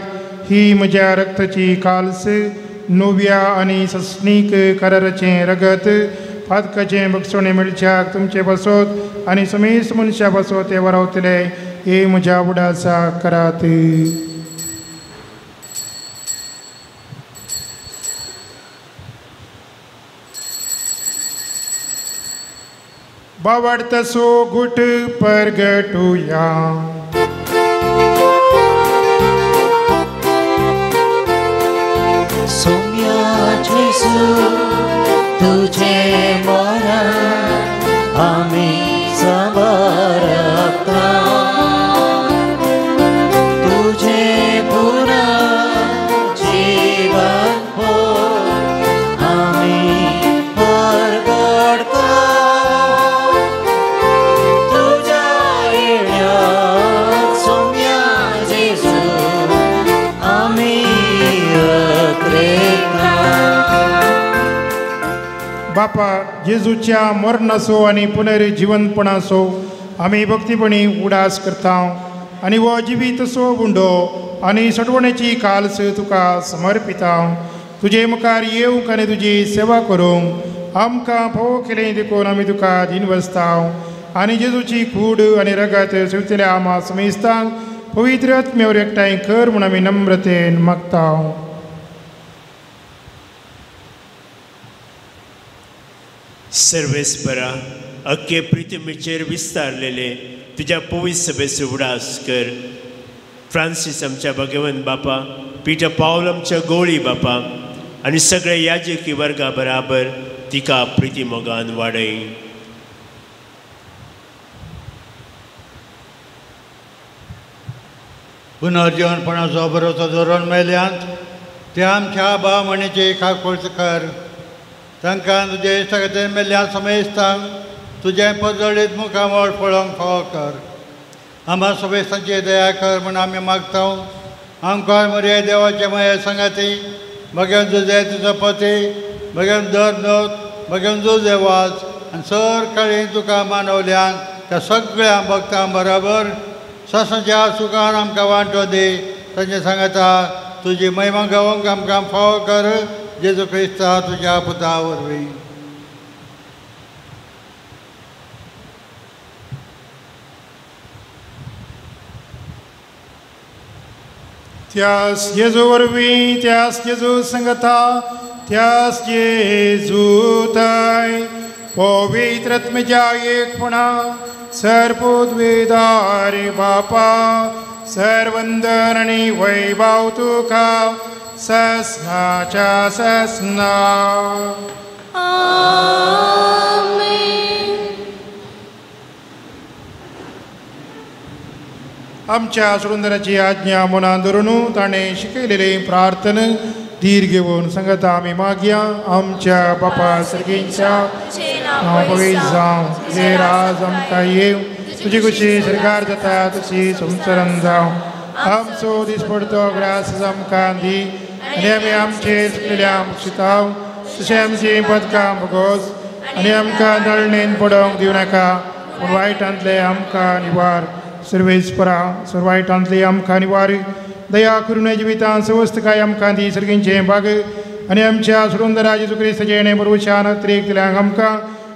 ही म्हज्या रक्ताची काल्स, नव्या आनी सस्नीक कराराचें रगत, पातकाचें बक्षणें मेळच्याक तुमचे पासत आनी समेस्त मनशा पासत ते वरावतले, हे म्हज्या उडासा करात. बावडतसो गुट परगटुया. सोम्या जेजू तुझे मरण आमी समर्पता, तुझे पुनर्जीवन हो आमी परगटता, तुझ्या येण्याक सोम्या जेजू आमी. बापा जेजूच्या मरणाचो आनी पुनर्जिवनपणाचो आमी भक्तीपणी उडास करता आनी हो जिवीत सो उंडो आनी सटवणेची काल्स तुका समर्पिता. तुजे मुखार येवंक आनी तुजी सेवा करूंक आमकां फावो केलें देखून आमी तुका दिनवसता आनी जेजूची कूड आनी रगत सेवतल्या आमा समेस्तांक पवित्र आत्म्यावर एकठांय कर म्हूण आमी नम्रतेन मागता. सर्वेस्परा अख्खे प्रिथ्वीचेर विस्तारलेले तुज्या पवित्र सभेचो उडास कर. फ्रांसीस आमच्या भगवंत बापा, पीटर पावल आमच्या गोळी बापा आनी सगळे याजकी वर्गा बराबर तिका प्रिती मोगान वाडय. पुनर्जीवनपणाचो बरोचो धोरण मेल्यांत ते आमच्या भाव म्हणीची खाकोळच कर. तांकां तुजे इश्टा मेल्ल्या समेस्तांक तुजें परजळीत मुखामळ पळोवंक फावो कर. आम्हा समेस्तांची दया कर म्हूण आमी मागता. आमकां मरे देवाचे माये सांगाती मगेन तुजें तुजो पती मगेन दर नोत मगेन तुजें वाज आनी सर काळी तुका मानवल्यान त्या सगळ्या भक्तां बराबर सासाच्या सुखान आमकां वांटो दी. तांचे सांगता तुजी महिमा गावंक आमकां फावो कर जेजू क्रिस्ता तुज्या पुता वरवीं. त्यास जेजू वरवीं, त्यास जेजू संगता, त्यास जेजू ताय पवित्र आत्म्याच्या एकपणा सर्वोद्वेदारे बापा सर्वंदन आनी वैभव तुका ससनाच्या ससना. आमेन. आमच्या सुंदराची आज्ञा मनान धरून ताणें शिकयलेली प्रार्थना धीर घेवन सांगता आमी मागया. आमच्या बापा सर्गींच्या नांव पवित्र जावं, तुजें राज आमकां येवं, तुजी खुशी सरकार जाता तशी संवसारान जावं. आमचो दिसपडतो ग्रास आमकां दी आनी आमी आमचे चुकलेल्या मुक्षिताव तशें आमचीं पदकां भोगोस आनी आमकां दळणेन पडोवंक दिवं नाका, पूण वायटांतले आमकां निवार. सर्वेस्परा सर्व वायटांतले आमकां निवार. दया करुणे जिवितान सवस्तकाय आमकां दी सर्गींचें भाग आनी आमच्या सुरुंदरा जेजू क्रिस्ताचें बरोवशान त्रेक दिल्यांक आमकां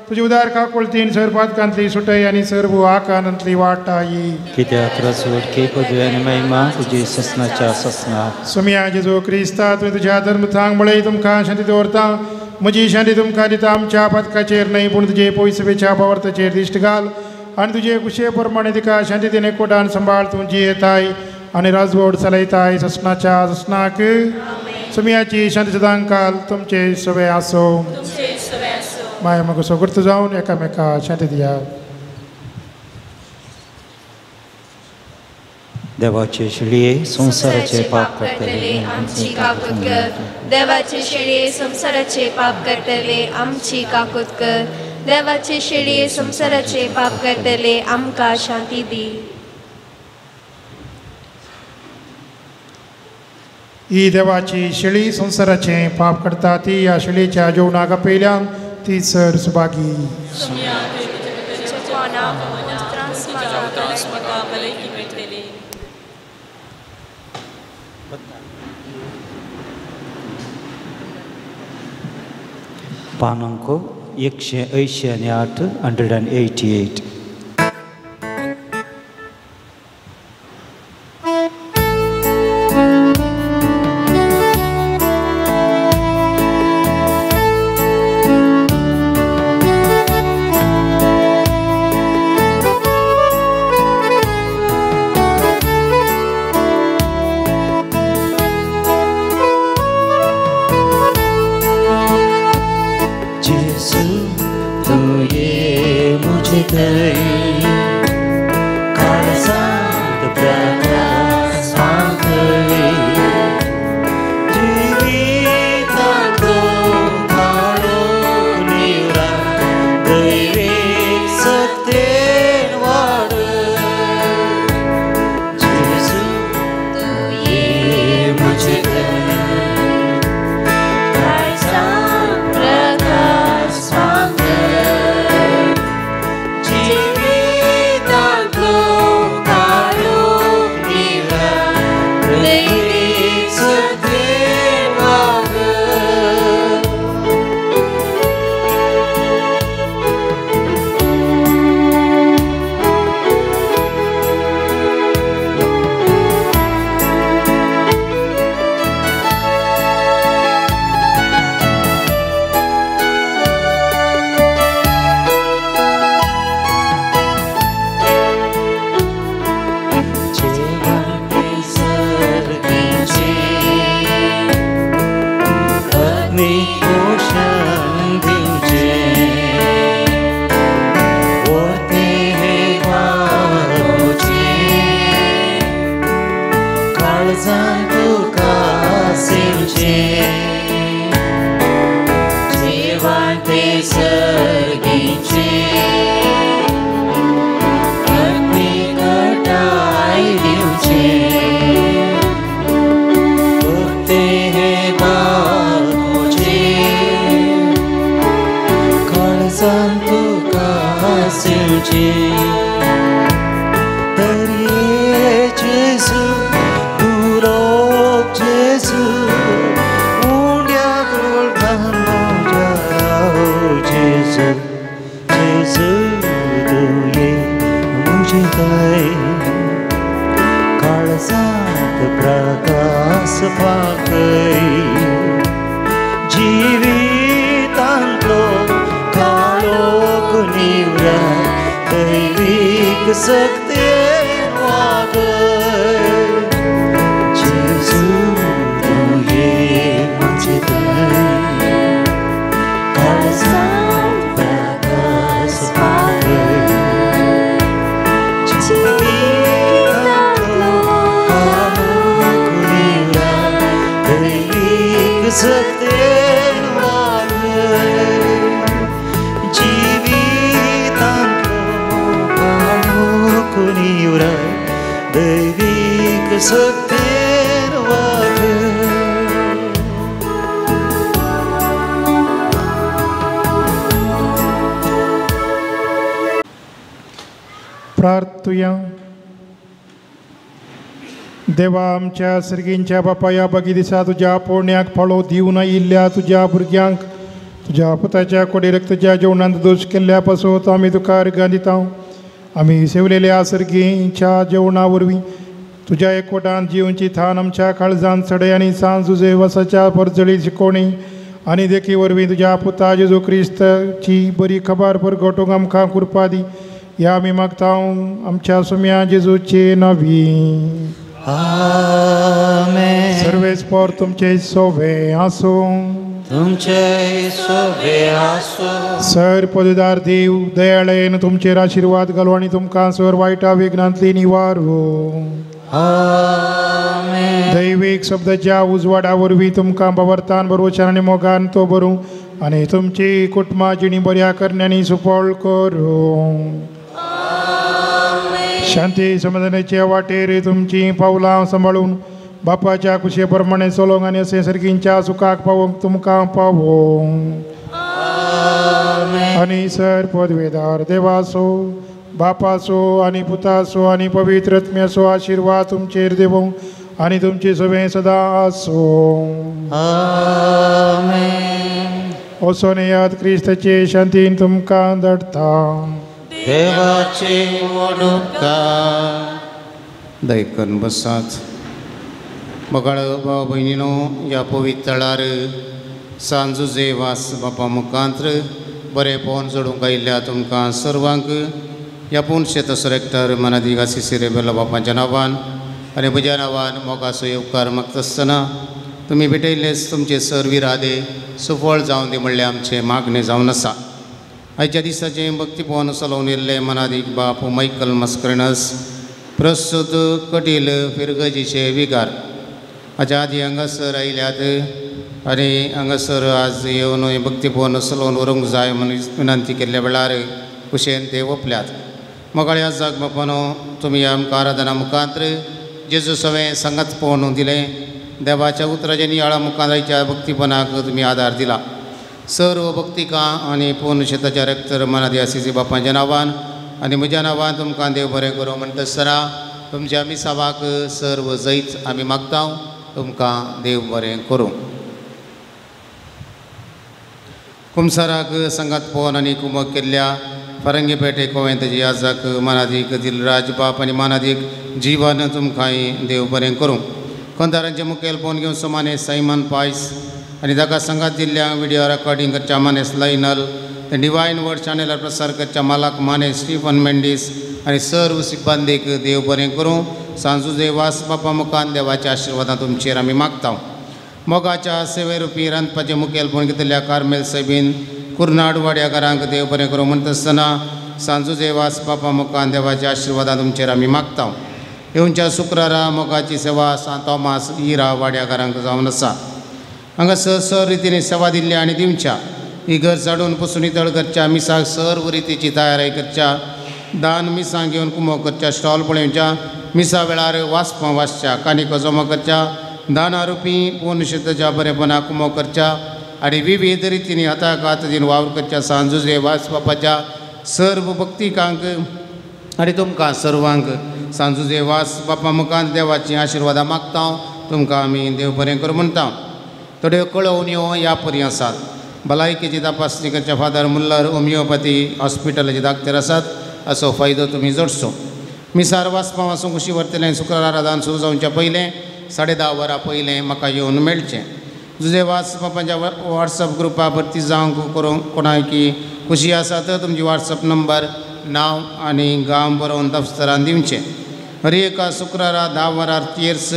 तुजी उदार काकुळतीन सर पातकांतली सुटय आनी सर्व आकांतांतली वाटाई. कित्याक रसवटकी पदवी आनी महिमा तुजी ससनाच्या ससना. सुमिया जेजू क्रिस्ता तुवें तुज्या धर्मथांक म्हळें तुमकां शांती दवरता, म्हजी शांती तुमकां दिता. आमच्या पातकाचेर न्हय पूण तुजे पयसवेच्या भावार्थाचेर दिश्ट घाल आनी तुजे कुशे प्रमाणे तिका शांतीतेन एकवटान सांबाळ. तूं जियेताय आनी राजवट चलयताय ससनाच्या ससनाक. सुमियाची शांती सदांकाल तुमचे सवे आसो. माय म्हाका सगळो जावन एकामेका शांती दिया. देवाचे शेळये संवसाराचे पाप करतले आमची काकूत कर. देवाचे शेळये संवसाराचे पाप करतले आमची काकूत कर. देवाचे शेळये संवसाराचे पाप करतले आमकां शांती दी. ही देवाची शेळी संवसाराचे पाप करता ती ह्या शेळयेच्या जेवणाक आपयल्यान ती सर सुभागी. पानांक 188 188. प्रार्थुया. देवा आमच्या सर्गींच्या बापाया बागी दिसा तुज्या पोरण्याक फळो दिवन आयिल्ल्या तुज्या भुरग्यांक तुज्या पुताच्या कोडी रक्तच्या जेवणांत दोश केल्ल्या पासून आमी तुका अर्गां दिता. आमी सेवलेल्या सर्गीच्या जेवणा वरवीं तुज्या एकवटान जिवची थान आमच्या काळजान सडे आनी सांज तुजे वसाच्या परजळी शिकोवणी आनी देखी वरवीं तुज्या पुता जेजू क्रिस्ताची बरी खबर परगटूंक आमकां कृपा दी. ह्या आमी मागता आमच्या सुम्या जेजूचे नावी. आमेन. सर्वेस्पर तुमचे सोवे आसूं. तुमचे सोवे आसूं. सर पददार देव दयाळेन तुमचेर आशिर्वाद घालू आनी तुमकां सर वायटा विघ्नांतली निवारू. आमेन. दैवीक शब्दाच्या उजवाडा वरवीं तुमकां बवरतान बरोवच्यान आनी मोगान तो बरूं आनी तुमची कुटुंबा जिणी बऱ्या करण्यांनी सुफळ करूं. शांती समाधानाच्या वाटेर तुमची पावलां सांबाळून बापाच्या कुशे प्रमाणे चलोवंक आनी अशें सर्गींच्या सुखाक पावोवंक तुमकां पावोवंक. आनी सर पदवेदार देवाचो बापाचो आनी पुताचो आनी पवित्र आत्म्याचो आशिर्वाद तुमचेर देवूं आनी तुमची सवें सदां आसूं. आमेन. वचोन येयात क्रिस्ताचे शांतीन तुमकां धाडटा. देवाचे उपकार. दयकन बसात. बगाळ भाव भयणीनो, ह्या पवित्र थळार सांजुजे वास बापा मुखांत्र बरें पोवन जोडूंक आयिल्ल्या तुमकां सर्वांक ह्या पुनशेत रेक्टर मनादीक आसिसी रेबेलो बापाच्या नांवान आनी म्हज्या नांवान मोगाचो येवकार मागता आसतना तुमी भेटयल्लेच तुमचे सर्व इरादे सुफळ जावन दी म्हणलें आमचें मागणें जावन आसा. आयच्या दिसाचें भक्ती पोवन चलोवन येयल्ले मनादीक बाप मायकल मस्करेनस प्रस्तुत कटील फिरगजीचे विगार हाच्या आदी हांगासर आयल्यात आनी हांगासर आज येवन हें भक्ती पोवन चलोवन व्हरूंक जाय म्हणून विनंती केल्ल्या वेळार कुशेन ते ओपल्यात. मोगाळ्या जाग बापानो, तुमी आमकां आराधना मुखांत्र जेजू सवें सांगात पोवन दिलें. देवाच्या उतराच्या नियाळा मुखार आयच्या भक्तीपणाक तुमी आदार दिला. सर्व भक्तिकां आनी पूर्ण शेताच्या रेक्टर मनादी आसिसी बापाच्या नांवान आनी म्हज्या नांवान तुमकां देव बरें करूं म्हणटा आसतना तुमच्या मिसावाक सर्व जैत आमी मागता. तुमकां देव बरें करूं. कुमसाराक सांगात पोवन आनी कुमक केल्ल्या फारंगीपेटे कोवेंतजी आजाक मानादीक दिलराज बाप आनी मानादीक जिवन तुमकांय देव बरें करूं. कंदारांचे मुखेल पोवन घेवन समाने सायमन पायस आनी ताका सांगात दिल्ल्या विडियो रेकॉर्डिंग करच्या मानेस लायनल डिवायन वर्ड चॅनलार प्रसार करच्या मालक मानेस स्टीफन मेंडीस आनी सर्व सिब्बंदीक देव बरें करूं. सांजुजे वास बापा मुखान देवाच्या आशिर्वादां तुमचेर आमी मागता. मोगाच्या सेवेरुपी रांदपाचें मुखेलपण घेतिल्ल्या कार्मेल सायबीन कुर्नाड वाड्याकारांक देव बरें करूं म्हणटा आसतना सांजुजे वास बापा मुखान देवाच्या आशिर्वादां तुमचेर आमी मागता. येवच्या शुक्रारा मोगाची सेवा सांत तोमास इरा वाड्याकारांक जावन आसा. हांगा सर रितीने सेवा दिल्ली आनी दिवच्या ही घर झाडून पुसून नितळ करच्या, मिसाक सर्व रितीची तयारी करच्या, दान मिसां घेवन कुमो करच्या, स्टॉल पळोवच्या, मिसा वेळार वाचपां वाचच्या, कानिको जमा करच्या, दान रुपी पूर्ण शेताच्या बरेपणा कुमो करच्या आनी विविध रितींनी हाताक हात दिवन वावर करच्या सांजुजे वास बापाच्या सर्व भक्तिकांक आनी तुमकां सर्वांक सांजुजे वास बापा मुखान देवाची आशिर्वादां मागता. तुमकां आमी देव बरें करूं म्हणटा. थोड्यो कळोवण्यो ह्या परी आसात. भलायकेची तपासणी करच्या फादर मुल्लर होमियोपॅथी हॉस्पिटलाचे डाक्टर आसात, असो फायदो तुमी जोडचो. मिसार वाचपां वाचूंक कुशी व्हरतलें. शुक्रार आराधन सुरू जावच्या पयलें 10:30 वरां पयलें म्हाका येवन मेळचें. जुजे वास बापाच्या वॉट्सअप ग्रुपा भरती जावंक करूंक कोणाकी खुशी आसा तर तुमची वॉट्सअप नंबर नांव आनी गांव बरोवन दफ्तरान दिवचें. हर एका शुक्रारा 10 वरार तेर्स,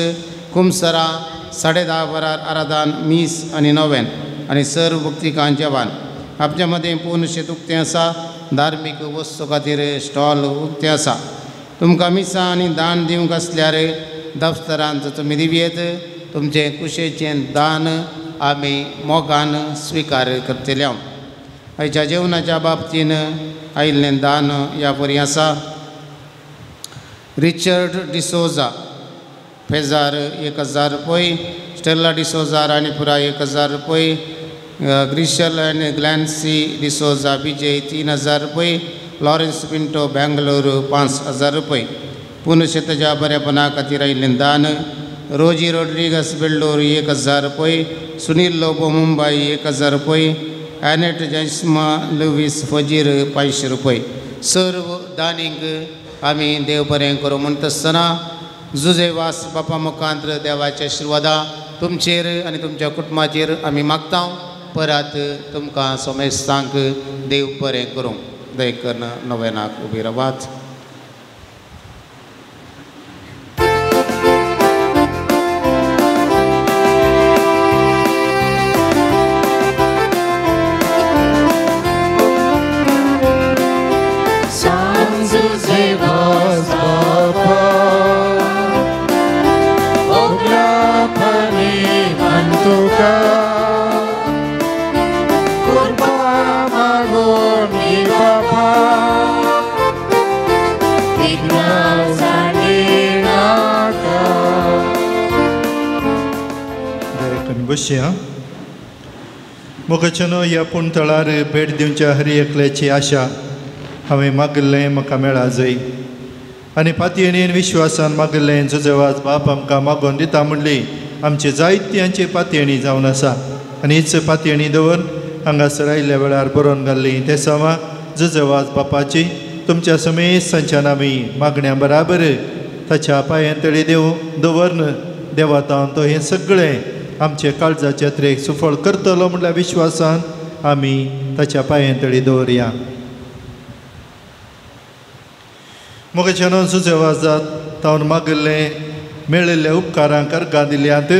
कुमसरा 10:30 वरार आराधन, मीस आनी नोवेन आनी सर्व भक्तिकां जेवण. आपल्या मदें पूर्ण शेत उक्तें आसा. धार्मीक वस्तू खातीर स्टॉल उक्तें आसा. तुमकां मिसां आनी दान दिवंक आसल्यार दफ्तरांत तुमी दिवयेत. तुमचें कुशेचें दान आमी मोगान स्विकार करतले. आयच्या जेवणाच्या बाबतीन आयिल्लें दान ह्या परी आसा. रिचर्ड डिसोजा फेजार 1000 रुपये, स्टेल्ला डिसोजा राणीपुरा 1000 रुपये, ग्रिशल आनी ग्लॅन्सी डिसोजा विजय 3000 रुपये, लॉरेन्स पिंटो बेंगलोर 5000 रुपये. पुनशेताच्या बरेपणा खातीर आयिल्लें दान रोजी रोड्रिगस बेल्लोर 1000 रुपये, सुनील लोबो मुंबई 1000 रुपये, एनेट जयस्मा लुवीस फजीर 500 रुपये. सर्व दानींक आमी देव बरें करूं म्हणटा आसतना जुजे वास बापा मुखांत्र देवाच्या आशिर्वादा तुमचेर आनी तुमच्या कुटुंबाचेर आमी मागता. परत तुमकां समेस्तांक देव बरें करूं. दय करून नव्यानाक उबी रावात. बसया मोगाच्यानो ह्या पूण थळार भेट दिवच्या हर एकल्याची आशा हांवें मागिल्लें म्हाका मेळा जय आनी पातयेन विश्वासान मागिल्लें जुजेवाज बाप आमकां मागोवन दिता म्हणली आमचे जायत्यांची पातयेणी जावन आसा आनी हीच पातयेणी दवर हांगासर आयिल्ल्या वेळार बरोवन घाल्ली ते समा जुजेवाज बापाची तुमच्या समेस्तांच्यान आमी मागण्या बराबर ताच्या पांयां तळी देव दवरन देवातावन तो हें सगळें आमचे काळजाचे यात्रेक सुफळ करतलो म्हणल्यार विश्वासान आमी ताच्या पांयां तळी दवरया. मोगाच्यानो सुजेवाजात तावन मागिल्लें मेळिल्ल्या उपकारांक अर्गां दिल्यांत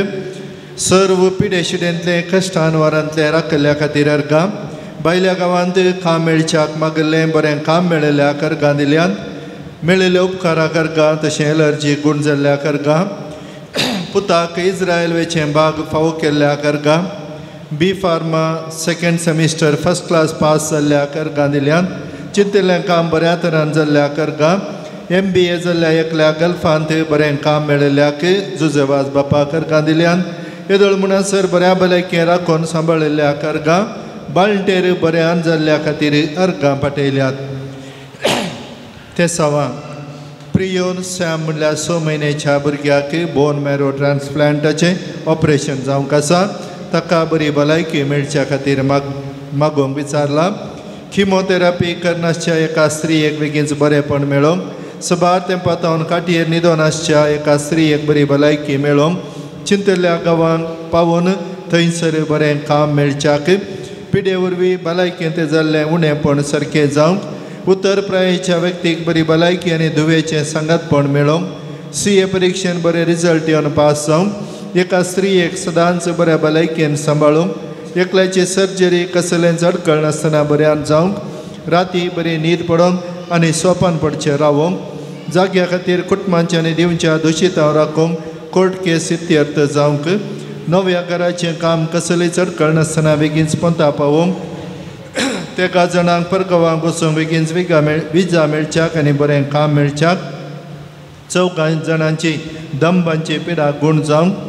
सर्व पिडेशिडेंतले कश्टान वारांतले राखिल्ल्या खातीर अर्गां भायल्या गांवांत काम मेळच्याक मागिल्लें बरें काम मेळिल्ल्याक अर्गां दिल्यांत मेळिल्ल्या उपकाराक अर्गां तशें एलर्जी गूण जाल्ल्याक अर्गां पुताक इस्रायल वेचें बाग फावो केल्ल्या अर्गां B pharma second semester first class pass जाल्ल्या अर्गां दिल्यांत चिंतिल्लें काम बऱ्या तरान जाल्ल्या अर्गां MBA जाल्ल्या एकल्या गल्फांत बरें काम मेळिल्ल्याक जुजेवाज बापाक अर्गां दिल्यांत येदोळ म्हणसर बऱ्या भलायकी राखून सांबाळिल्ल्या अर्गां बाळंटेर बऱ्यान जाल्ल्या खातीर अर्गां पाठयल्यात. ते सवां प्रियोन सॅम म्हणल्यार 6 म्हयन्याच्या भुरग्याक बोन मॅरो ट्रान्सप्लांटाचें ऑपरेशन जावंक आसा ताका बरी भलायकी मेळच्या खातीर मागोवंक विचारलां. किमोथेरपी करनासच्या एका स्त्रियेक बेगीनच बरेंपण मेळोवंक सबार तेंपा तावन काटयेर न्हिदोन आसच्या एका स्त्रियेक बरी भलायकी मेळोवंक चिंतिल्ल्या गांवांक पावून थंयसर बरें काम मेळच्याक पिडे वरवीं भलायकेंत जाल्लें उणेंपण सारकें जावंक उत्तर प्रायेच्या व्यक्तीक बरी भलायकी आनी धुवेचें सांगातपण मेळोवंक CA परिक्षेन बरें रिजल्ट येवन पास जावंक एका स्त्रियेक सदांच बऱ्या भलायकेन सांबाळूंक एकल्याची सर्जरी कसलेंच अडकळ नासतना बऱ्यान जावंक राती बरी न्हीद पडोवंक आनी सोपान पडचें रावोंक जाग्या खातीर कुटुंबांच्या आनी दिवच्या दुशितां राखूंक कोर्ट केस इत्यर्थ जावंक नव्या घराचें काम कसलीच अडकळ नासतना बेगीनच पोंता पावोवंक तेका जाणांक परगांवांक वचूंक बेगीनच विजा मेळच्याक आनी बरें काम मेळच्याक 4 जाणांची दंबांची पिडा गूण जावंक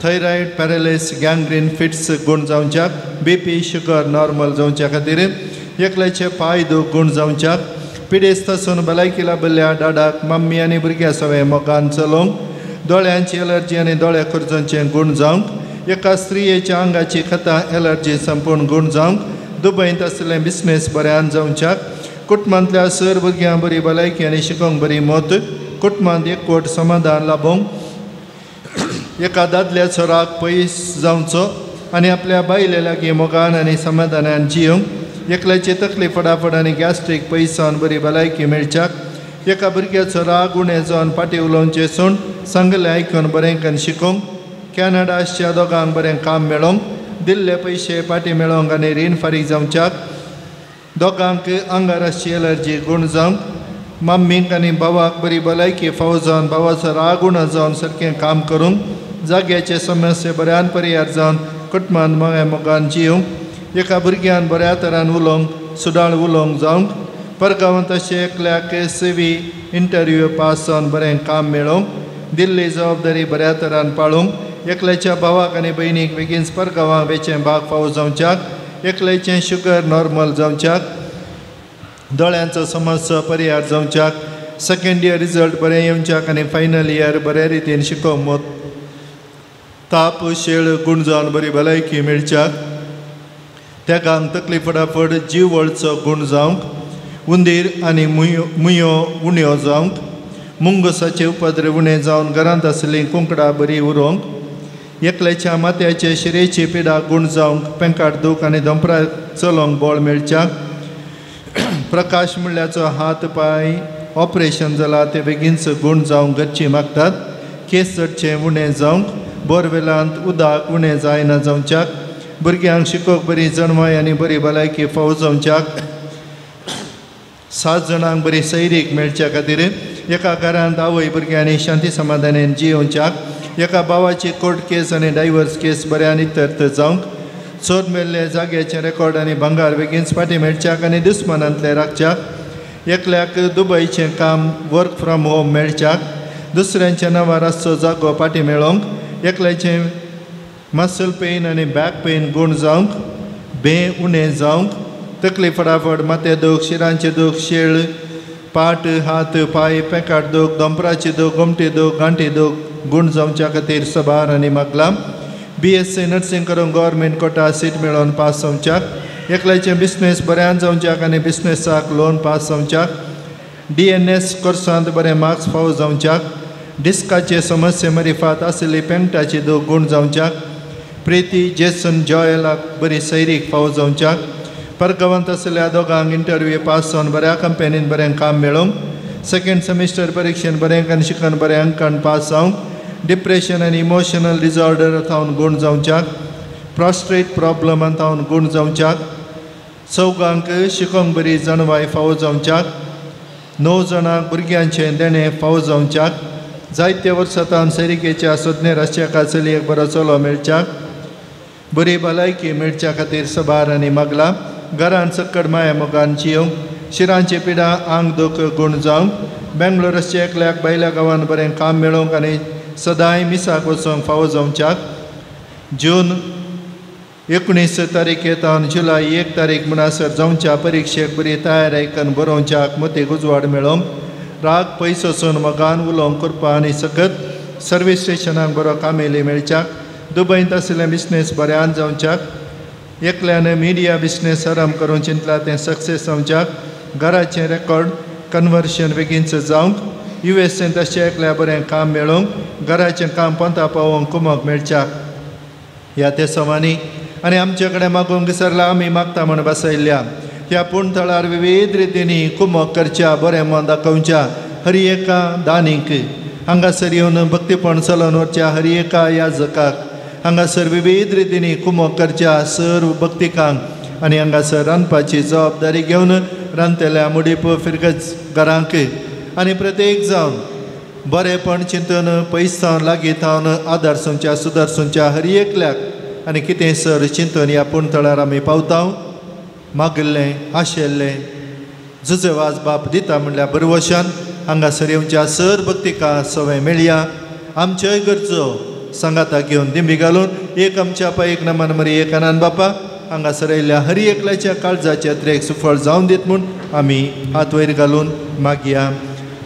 थायरॉयड पॅरालिस गँग्रीन फिट्स गूण जावच्याक BP sugar normal जावच्या खातीर एकल्याचे पांय दूख गूण जावच्याक पिडेस्त आसून भलायकी लाबिल्ल्या डाडाक मम्मी आनी भुरग्यां सवें मोगान चलोवंक दोळ्यांची एलर्जी आनी दोळे खोर्जोंचें गूण जावंक एका स्त्रियेच्या आंगाची खतां एलर्जी संपूर्ण गूण जावंक दुबयंत आशिल्लें बिजनेस बऱ्यान जावच्याक कुटुंबांतल्या सर भुरग्यां बरी भलायकी आनी शिकोवंक बरी मत कुटुंबांत एकवट समाधान लाबोवंक एका दादल्याचो राग पयस जावचो आनी आपल्या बायले लागीं मोगान आनी समाधानान जियोंक एकल्याची तकली फटाफट आनी गॅस्ट्रीक पयस जावन बरी भलायकी मेळच्याक एका भुरग्याचो राग उणें जावन फाटीं उलोवचें सोड सांगलें आयकून बरें करून शिकोवंक कॅनडा आसच्या दोगांक बरें काम मेळोवंक दिल्ले पयशे फाटीं मेळोवंक आनी रीण फारीक जावच्याक दोगांक आंगार आसची एलर्जी गूण जावंक मम्मीक आनी भावाक बरी भलायकी फावो जावन भावाचो राग उणो जावन सारकें काम करूंक जाग्याचे समस्ये बऱ्यान परिहार जावन कुटुंबान मोगा मोगान जिवंक एका भुरग्यान बऱ्या तरान उलोवंक सुडाळ उलोवंक जावंक परगांवांत अशें एकल्याक CV interview pass जावन बरें काम मेळोवंक दिल्ली जबाबदारी बऱ्या तरान पाळूंक एकल्याच्या भावाक आनी भयणीक बेगीन परगांवांक वेचें भाग फावो जावच्याक एकल्याचें शुगर नॉर्मल जावच्याक दोळ्यांचो समस्या परिहार जावच्याक सेकेंड इयर रिजल्ट बरें येवच्याक आनी फायनल इयर बऱ्या रितीन शिकोवंक मत ताप शेळ गूण जावन बरी भलायकी मेळच्याक तेगांक तकली फटाफट जीव वळचो गूण जावंक उंदीर आनी मुयो उण्यो जावंक मुंगसाचे उपद्र उणें जावन घरांत आसलीं कुंकडां बरी उरोवंक एकल्याच्या माथ्याचे शिरेची पिडा गूण जावंक पेंकाट दूख आनी दोंपरा चलोवंक बळ मेळच्याक प्रकाश म्हणल्याचो हात पांय ऑपरेशन जाला ते बेगीनच गूण जावंक गच्ची मागतात केस चडचें उणें जावंक बोरवेलांत उदक उणें जायना जावच्याक भुरग्यांक शिकोवंक बरी जणवाय आनी बरी भलायकी फावो जावच्याक 7 जाणांक बरी सैरीक मेळच्या खातीर एका घरांत आवय भुरग्यांनी शांती समाधानान जियोवच्याक एका भावाची कोर्ट केस आनी डायवर्स केस बऱ्यान इत्यर्थ जावंक चोर मेल्ले जाग्याचें रेकॉर्ड आनी भांगार बेगीन फाटीं मेळच्याक आनी दुस्मानांतलें राखच्याक एकल्याक दुबयचें काम वर्क फ्रॉम होम मेळच्याक दुसऱ्यांच्या नांवार आसचो जागो फाटीं मेळोवंक एकल्याचें मसल पेन आनी बॅक पेन गूण जावंक भें उणें जावंक तकली फटाफट माथें दूख शिरांचें दूख शेळ पाट हात पांय पेंकाट दूख दोंपराची दूख गोमटी दूख गांठी दूख गूण जावच्या खातीर सभार आनी मागलां BSc nursing करून गव्हर्मेंट कोटा सीट मेळोवन पास जावच्याक एकल्याचें बिजनेस बऱ्यान जावच्याक आनी बिजनेसाक लोन पास जावच्याक DNS कोर्सांत बरे मार्क्स फावो जावच्याक डिस्काचे समस्ये मरिफात आशिल्ली पेंगटाची दूख गूण जावच्याक प्रिती जेसन जॉयलाक बरी सैरीक फावो जावच्याक परगांवांत आशिल्ल्या दोगांक इंटरव्यू पास जावन बऱ्या कंपनीन बरें काम मेळोवंक सेकेंड सेमिस्टर परिक्षेन बरें आनी शिकून बऱ्या अंकान पास जावंक डिप्रेशन आनी इमोशनल डिसऑर्डर थावन गूण जावच्याक प्रॉस्ट्रेट प्रॉब्लमान थावन गूण जावच्याक चौगांक शिकोवंक बरी जाणवाय फावो जावच्याक 9 जाणांक भुरग्यांचें देणें फावो जावच्याक जायते वर्सां तावन सैरिकेच्या सोदनेर आसच्या चलयेक बरो चलो मेळच्याक बरी भलायकी मेळच्या खातीर सभार आनी मागलां घरान सक्कड माया मोगान जियोवंक शिरांची पिडा आंग दूख गूण जावंक बेंगलोर आसच्या एकल्याक भायल्या गांवान बरें काम मेळोवंक आनी सदांय मिसाक वचोंक फावो जावच्याक जून 19 तारखे तावन जुलय 1 तारीख म्हणसर जावच्या परिक्षेक बरी तयारी करून बरोवच्याक मतीक उजवाड मेळोवंक राग पयस वचून मोगान उलोवंक करपा आनी सकत सर्वीस स्टेशनाक बरो कामेली मेळच्याक दुबयंत आशिल्लें बिजनेस बऱ्यान जावच्याक एकल्यान मिडिया बिजनेस आराम करूंक चिंतला तें सक्सेस जावच्याक घराचें रेकॉर्ड कन्वर्शन बेगीनच जावंक USAंत अशें एकल्या बरें काम मेळोवंक घराचें काम पोंता पावोवंक कुमक मेळच्याक ह्या ते सवांनी आनी आमचे कडेन मागूंक विसरला आमी मागता म्हूण बसयल्ल्या ह्या पूण थळार विविध रितींनी कुमक करच्या बरें मन दाखोवच्या हर एका दानीक हांगासर येवन भक्तीपण चलोवन व्हरच्या हर एका याजकाक हांगासर विविध रितींनी कुमक करच्या सर्व भक्तिकांक आनी हांगासर रांदपाची जबाबदारी घेवन रांदतल्या मुडीप फिरगज घरांक आनी प्रत्येक जावन बरेंपण चिंतून पयस जावन लागीं थावन आदार सोंच्या सुदार सोंच्या हर एकल्याक आनी कितें सर चिंतून ह्या पूण थळार आमी पावता मागिल्लें आशिल्लें जुजेवाज बाप दिता म्हणल्यार बरवशान हांगासर येवच्या सर भक्तिका सवय मेळया आमच्योय गरजो सांगाता घेवन दिंबी घालून एक आमच्या पाय एक नमन मरी एक आनंद बापा हांगासर आयिल्ल्या हर एकल्याच्या काळजाच्या यात्रेक सुफळ जावन दीत म्हूण आमी हात वयर घालून मागया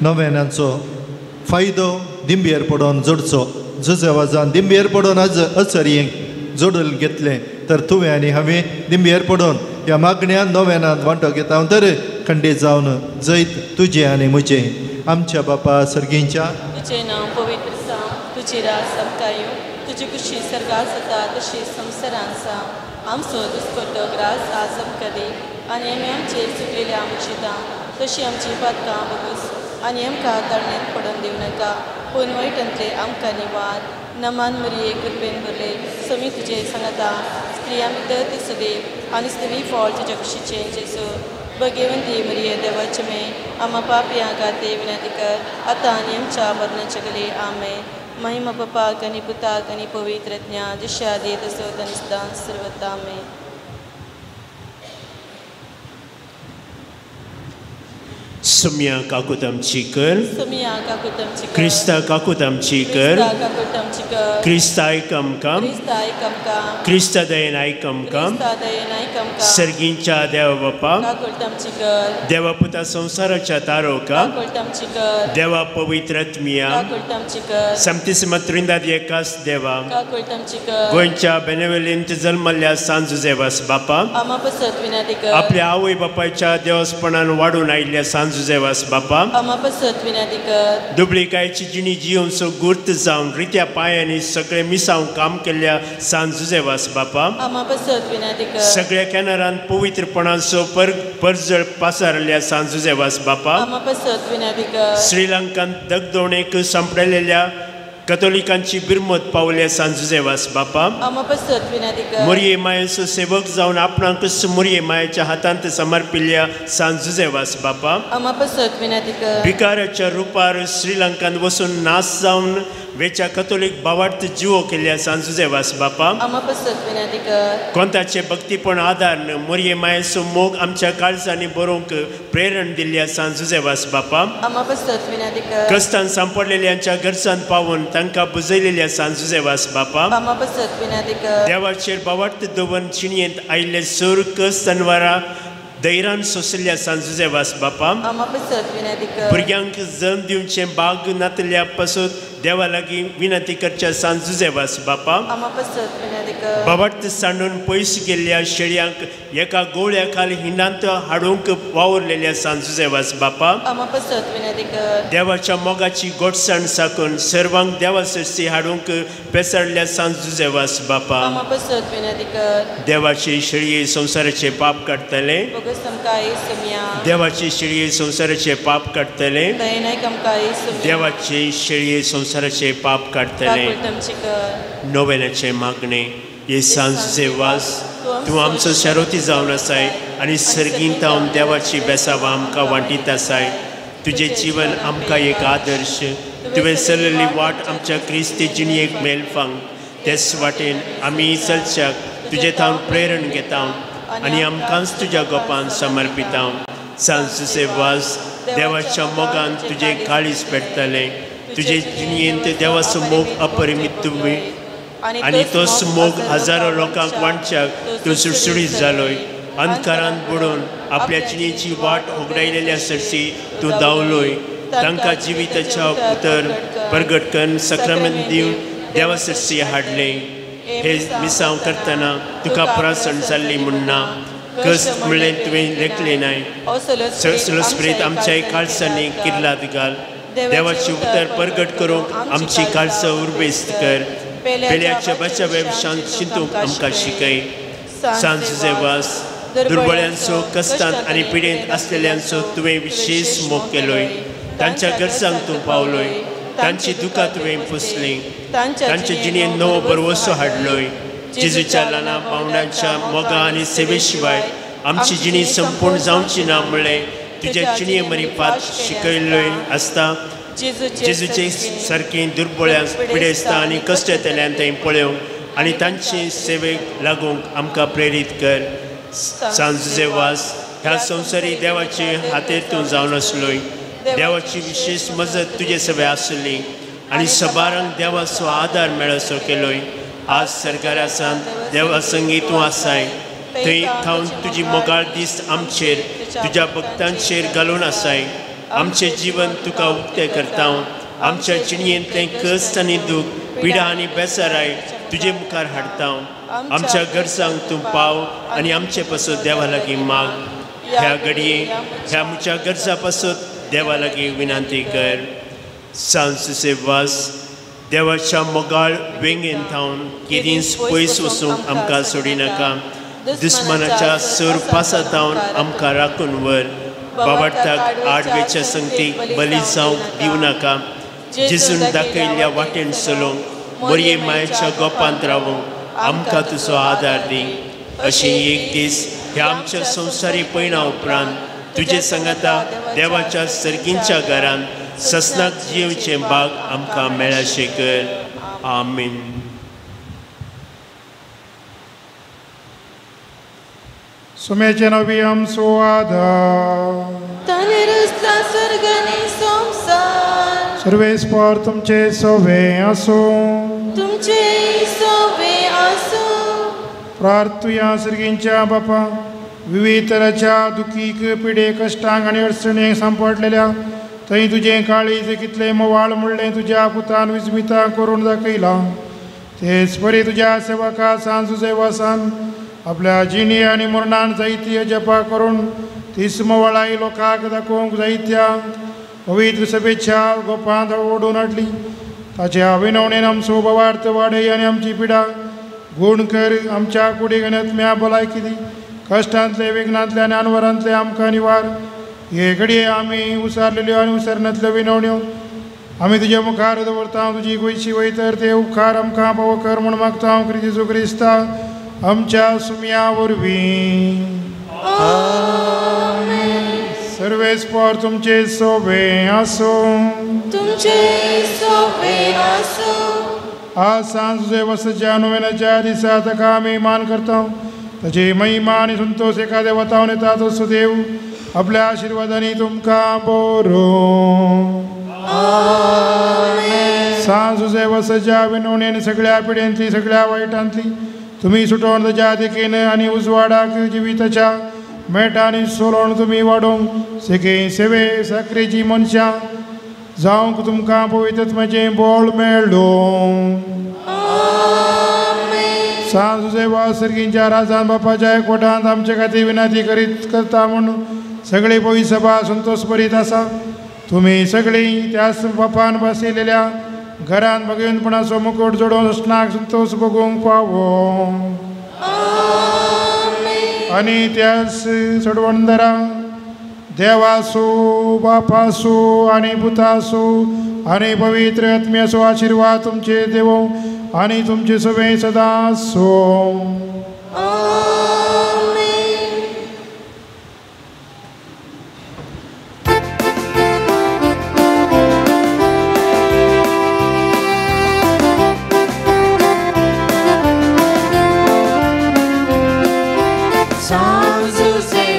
नव्यानांचो फायदो दिंबेर पडोवन जोडचो जुजेवाजान दिंबेर पडोवन आज अचरयेंक जोडून घेतलें तर तुवें आनी हांवें दिंबेर पडोवन ह्या मागण्या नव्यानांत वांटो घेता तर खंडीत जावन जैत तुजें आनी म्हजें आमच्या बापा सर्गींच्या तुजें नांव पवित्र जावं तुजी रास आमकां येवं तुजी खुशी सर्गात जाता तशी संवसारांत जावं आमचो दुस्कोटो ग्रास आज आमकां दी आनी आमी आमचेर चुकलेल्या आमची तशी आमची पातकां बगूस आनी आमकां ताळणेंत पडून दिवं नाका पूण वायटांतले आमकां निवार नमान मरिये कृपेन भरले समी तुजे सांगता स्त्रियां भितर तूं सदैव आनी स्त्री फळ तुज्या कुशीचें जेजू भगवंती मरिये देवाचे मे आमा पापयां खातीर विनंती कर आतां आनी आमच्या मरणाच्या घडये आमेन महिमा बापाक आनी पुताक आनी पवित्र ज्ञा जशें आदी तसो आनी सदां सर्वथा आमेन. सुम्या काकूत आमची कर, क्रिस्ता काकूत आमची कर, क्रिस्ता आयक आमकां, क्रिस्ता दयेन आयक आमकां। सर्गींच्या देवा बापा, देवा पुता संवसाराच्या तारोका, देवा पवित्र आत्म्या, समतीसम त्रिंदाद एकाच देवा, गोंयच्या बेनेवेलींत जल्मल्ल्या सांत जुजेवास बापा, आपल्या आवय बापायच्या देवस्पणान वाडून आयिल्ल्या सांत जुजेवास बापा, दुबळीकायची जिणी जिवन सो गुर्त जावन रित्या पांयांनी सगळे मिसांव काम केल्ल्या सांत जुजेवास बापा, सगळ्या कॅनरान पवित्रपणाचो परजळ पासारल्या सांत जुजेवास बापा, श्रीलंकांत दगदोणेक सांपडलेल्या कथोलिकांची बिरमत पावल्या सांत जुजेवास बापा, मोरये मायेचो सेवक जावन आपणाकच मोरये मायेच्या हातांत समर्पिल्ल्या सांत जुजेवास बापा, भिकाराच्या रुपार श्रीलंकांत वचून नाश जावन वेच्या कथोलीक भावार्थ जिवो केल्ल्या सांत जुजेवास बापा, कोंताचे भक्तीपण आदार मोरये मायेचो मोग आमच्या काळजांनी बरोवंक प्रेरण दिल्ल्या सांत जुजेवास बापा, कश्टान सांपडलेल्यांच्या गरजान पावून तांकां बुजयलेल्या सांत जुजेवास बापा, देवाचेर भावार्थ दवरून जिणेंत आयिल्ले सूर कश्ट अनवारा धैर्यान सोंशिल्ल्या सांत जुजेवास बापा, भुरग्यांक जल्म दिवचें भाग नातल्या पासून देवा लागीं विनंती करच्या सांत जुजेवास बापा, भावार्थ सांडून पयस गेल्ल्या शेळयांक एका गोळ्या खाल हिंडांत हाडूंक वावुरलेल्या सांत जुजेवास बापा, देवाच्या मोगाची गोडसाण साकून सर्वांक देवा सरसी हाडूंक पेसरल्या सांत जुजेवास बापा, देवाची शेळये संवसाराचे पाप काडटले, देवाची शेळये संवसाराचे पाप काडटले, देवाची शेळये संवसाराचे पाप काडटले। नोवेनाचे मागणे। हे सांत जुजेवास, तूं आमचो शारोती जावन आसाय आनी सर्गींत तावन देवाची बेसावां आमकां वांटीत आसाय। तुजें जीवन आमकां एक आदर्श, तुवें चलयल्ली वाट आमच्या क्रिस्ती जिणेक मेलफांक, तेच वाटेन आमी चलच्याक तुजे थावन प्रेरण घेता आनी आमकांच तुज्या गोपान समर्पिता। सांत जुजेवास, देवाच्या मोगान तुजें काळीज पेटतलें, तुजे जिणेंत देवाचो मोग अपरिमीत तुमी आनी तोच मोग हजारो लोकांक वांटच्याक तूं सुडसुडीत जालोय। अंधकारांत बुडून आपल्या जिणेची वाट उगडायलेल्या सरसी तूं धांवलोय, तांकां जिविताच्या उतर परगट करून सक्रामेंत दिवन देवा सरसी हाडलें। हे मिसांव करतना तुका प्रासण जाल्ली म्हूण ना, कश्ट म्हणलें तुवें लेखलें नाय, सलस्प्रीत आमच्याय काळसांनी किर्लाद घाल, देवाचें उतर परगट करूंक आमची काळसां उर्बेस्त कर, पेल्याच्या बचाव्या विशांत चिंतूंक आमकां शिकय। सांत जुजेवास, दुर्बळ्यांचो कश्टांत आनी पिडेंत आसलेल्यांचो तुवें विशेश मोग केलोय, तांच्या गरजांक तूं पावलोय, तांची दुकां तुवें पुसलीं, तांचे जिणेंत नवो भरवसो हाडलोय। जेजूच्या ल्हाना पावंड्यांच्या मोगा आनी सेवे शिवाय आमची जिणी संपूर्ण जावची ना म्हणलें तुज्या जिणे मरिपात शिकयल्लोय आसता। जेजूचे सारकें दुर्बळ्यांक पिडेस्तां आनी कश्ट येतल्यान थंय पळोवंक आनी तांचे सेवेक लागूंक आमकां प्रेरीत कर। सांत जुजेवास, ह्या संवसारी देवाचे हातेर तूं जावन आसलोय, देवाची विशेश मजत तुजे सगळे आसली आनी सबारांक देवाचो आदार मेळसो केलोय। आज सरकारा सांत देवा संगी तूं आसाय, थंय थावन तुजी मोगाळ दीस आमचेर तुज्या भक्तांचेर घालून आसाय। आमचें जीवन तुका उक्तें करता, आमच्या जिणेंतलें कश्ट आनी दूख, पिडा आनी बेसाराय तुजे मुखार हाडता। आमच्या गरजांक तूं पाव आनी आमचे पासत देवा लागीं माग। ह्या घडये ह्या आमच्या गरजा पासत देवा लागीं विनंती कर। सांत जुजेवास, देवाच्या मोगाळ वेंगेन थावन केदींच पयस वचूंक आमकां सोडिनाका, दुस्मानाच्या सर पासा थावन आमकां राखून व्हर, बाबार्थाक आडवेच्या संगतीक बली जावंक दिवं नाका, जेजून दाखयल्ल्या वाटेन चलोवंक बरये मायेच्या गोपांत रावूंक आमकां तुजो आदार दी। अशें एक दीस ह्या आमच्या संवसारी पयणा उपरांत तुजे सांगाता देवाच्या सर्गींच्या घरांत ससनाक जियेवचें भाग आमकां मेळाशें कर। आमेन। सुमेचे नवी आमचो आदार. ताणें रचला स्वर्ग आनी संवसार. सर्वेस्पर तुमचे सोवे आसूं. तुमचे सोवे आसूं. प्रार्थुया सर्गींच्या बापा, विविध तराच्या दुखीक पिडे कश्टांक आनी अडचणेक सांपडलेल्या थंय तुजें काळीज कितलें मोवाळ म्हणलें तुज्या पुतान विस्मिता करून दाखयलां. तेच परी तुज्या सेवका सान सुसेवासान आपल्या जिणे आनी मरणान जायती जपा करून तीच मोवाळाय लोकांक दाखोवंक जायत्या पवित्र सभेच्या गोपांत ओडून हाडली. ताच्या विनवणेन आमचो भवार्थ वाडय आनी आमची पिडा गूण कर. आमच्या कुडीक आनी आत्म्या भलायकी दी. कश्टांतले विघ्नांतले आनी अनवरांतले आमकां निवार. हे घडये आमी उसारलेल्यो आनी उसारनातल्यो विनवण्यो आमी तुज्या मुखार दवरता. तुजी गोंयची वयतर ते उपकार आमकां पावो कर म्हूण मागता हांव क्रिस्ती क्रिस्ता आमच्या सुमया वरवीं. सर्वेस्पर तुमचे सोबे आसूं. तुमचे सोबे आसूं. आज सांज तुजे वसच्या नोवेनाच्या दिसा ताका आमी मान करता. ताची महिमा आनी संतोष एका देवतावन येता तसो देव आपल्या आशिर्वादांनी तुमकां बरो. सांज तुजे वसच्या विनवणेन सगळ्या पिड्यांतली सगळ्या वायटांतली तुमी सुटोवन ताच्या देखीन आनी उजवाडाक जिविताच्या मेटांनी सोलोवन तुमी वाडोवंक सेगे सेवे साकरेची मनशां जावंक तुमकां पवित्रत्माचें बळ मेळ्ळो. सांज तुजे वा सर्गींच्या राजान बापाच्या एकवटांत आमचे खातीर विनंती करीत करता म्हूण सगळी पवित्र सभा संतोष भरीत आसा. तुमी सगळीं त्याच बापान बसयलेल्या घरान भगवंतपणाचो मुकुट जोडोवन असणाक संतोष भोगूंक पावो. आनी त्याच सोडवणदारा देवासो बापासो आनी पुतासो आनी पवित्र आत्म्याचो आशिर्वाद तुमचे देवो आनी तुमचे सगळे सदां आसूं.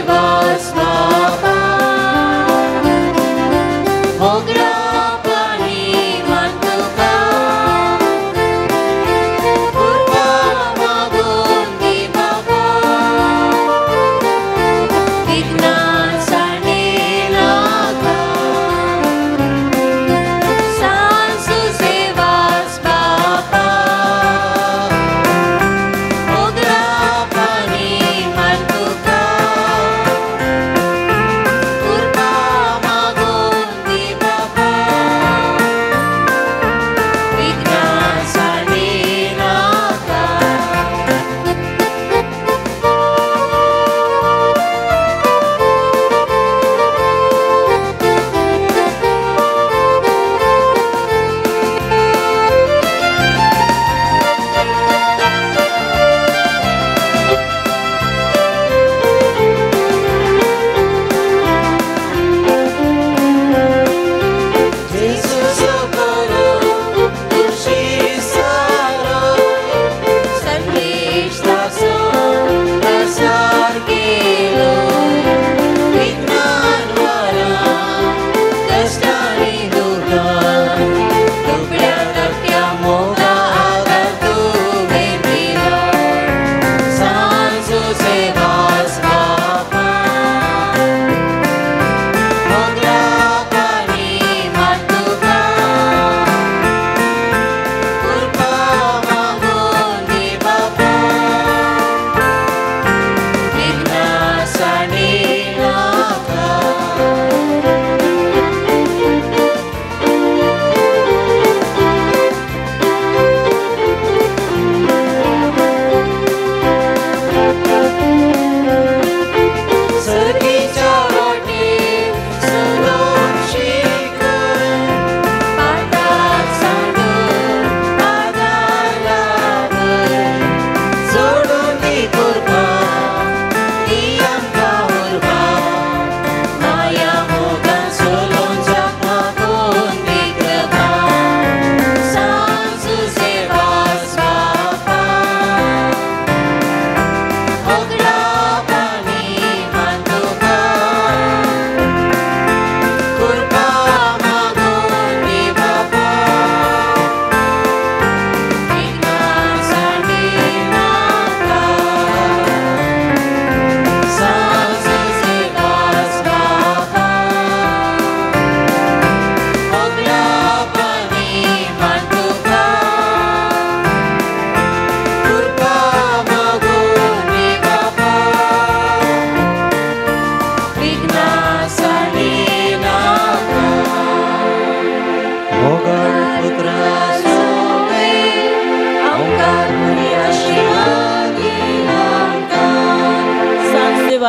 Baba.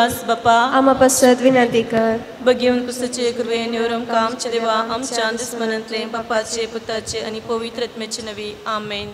दास बापा आमा पासत विनंती कर. भगेवन क्रिस्ताचे कृपे निवरून आमच्या देवा आमच्या दुस्मनांतले बापाचे पुताचे आनी पवित्र आत्म्याचे नवी. आमेन.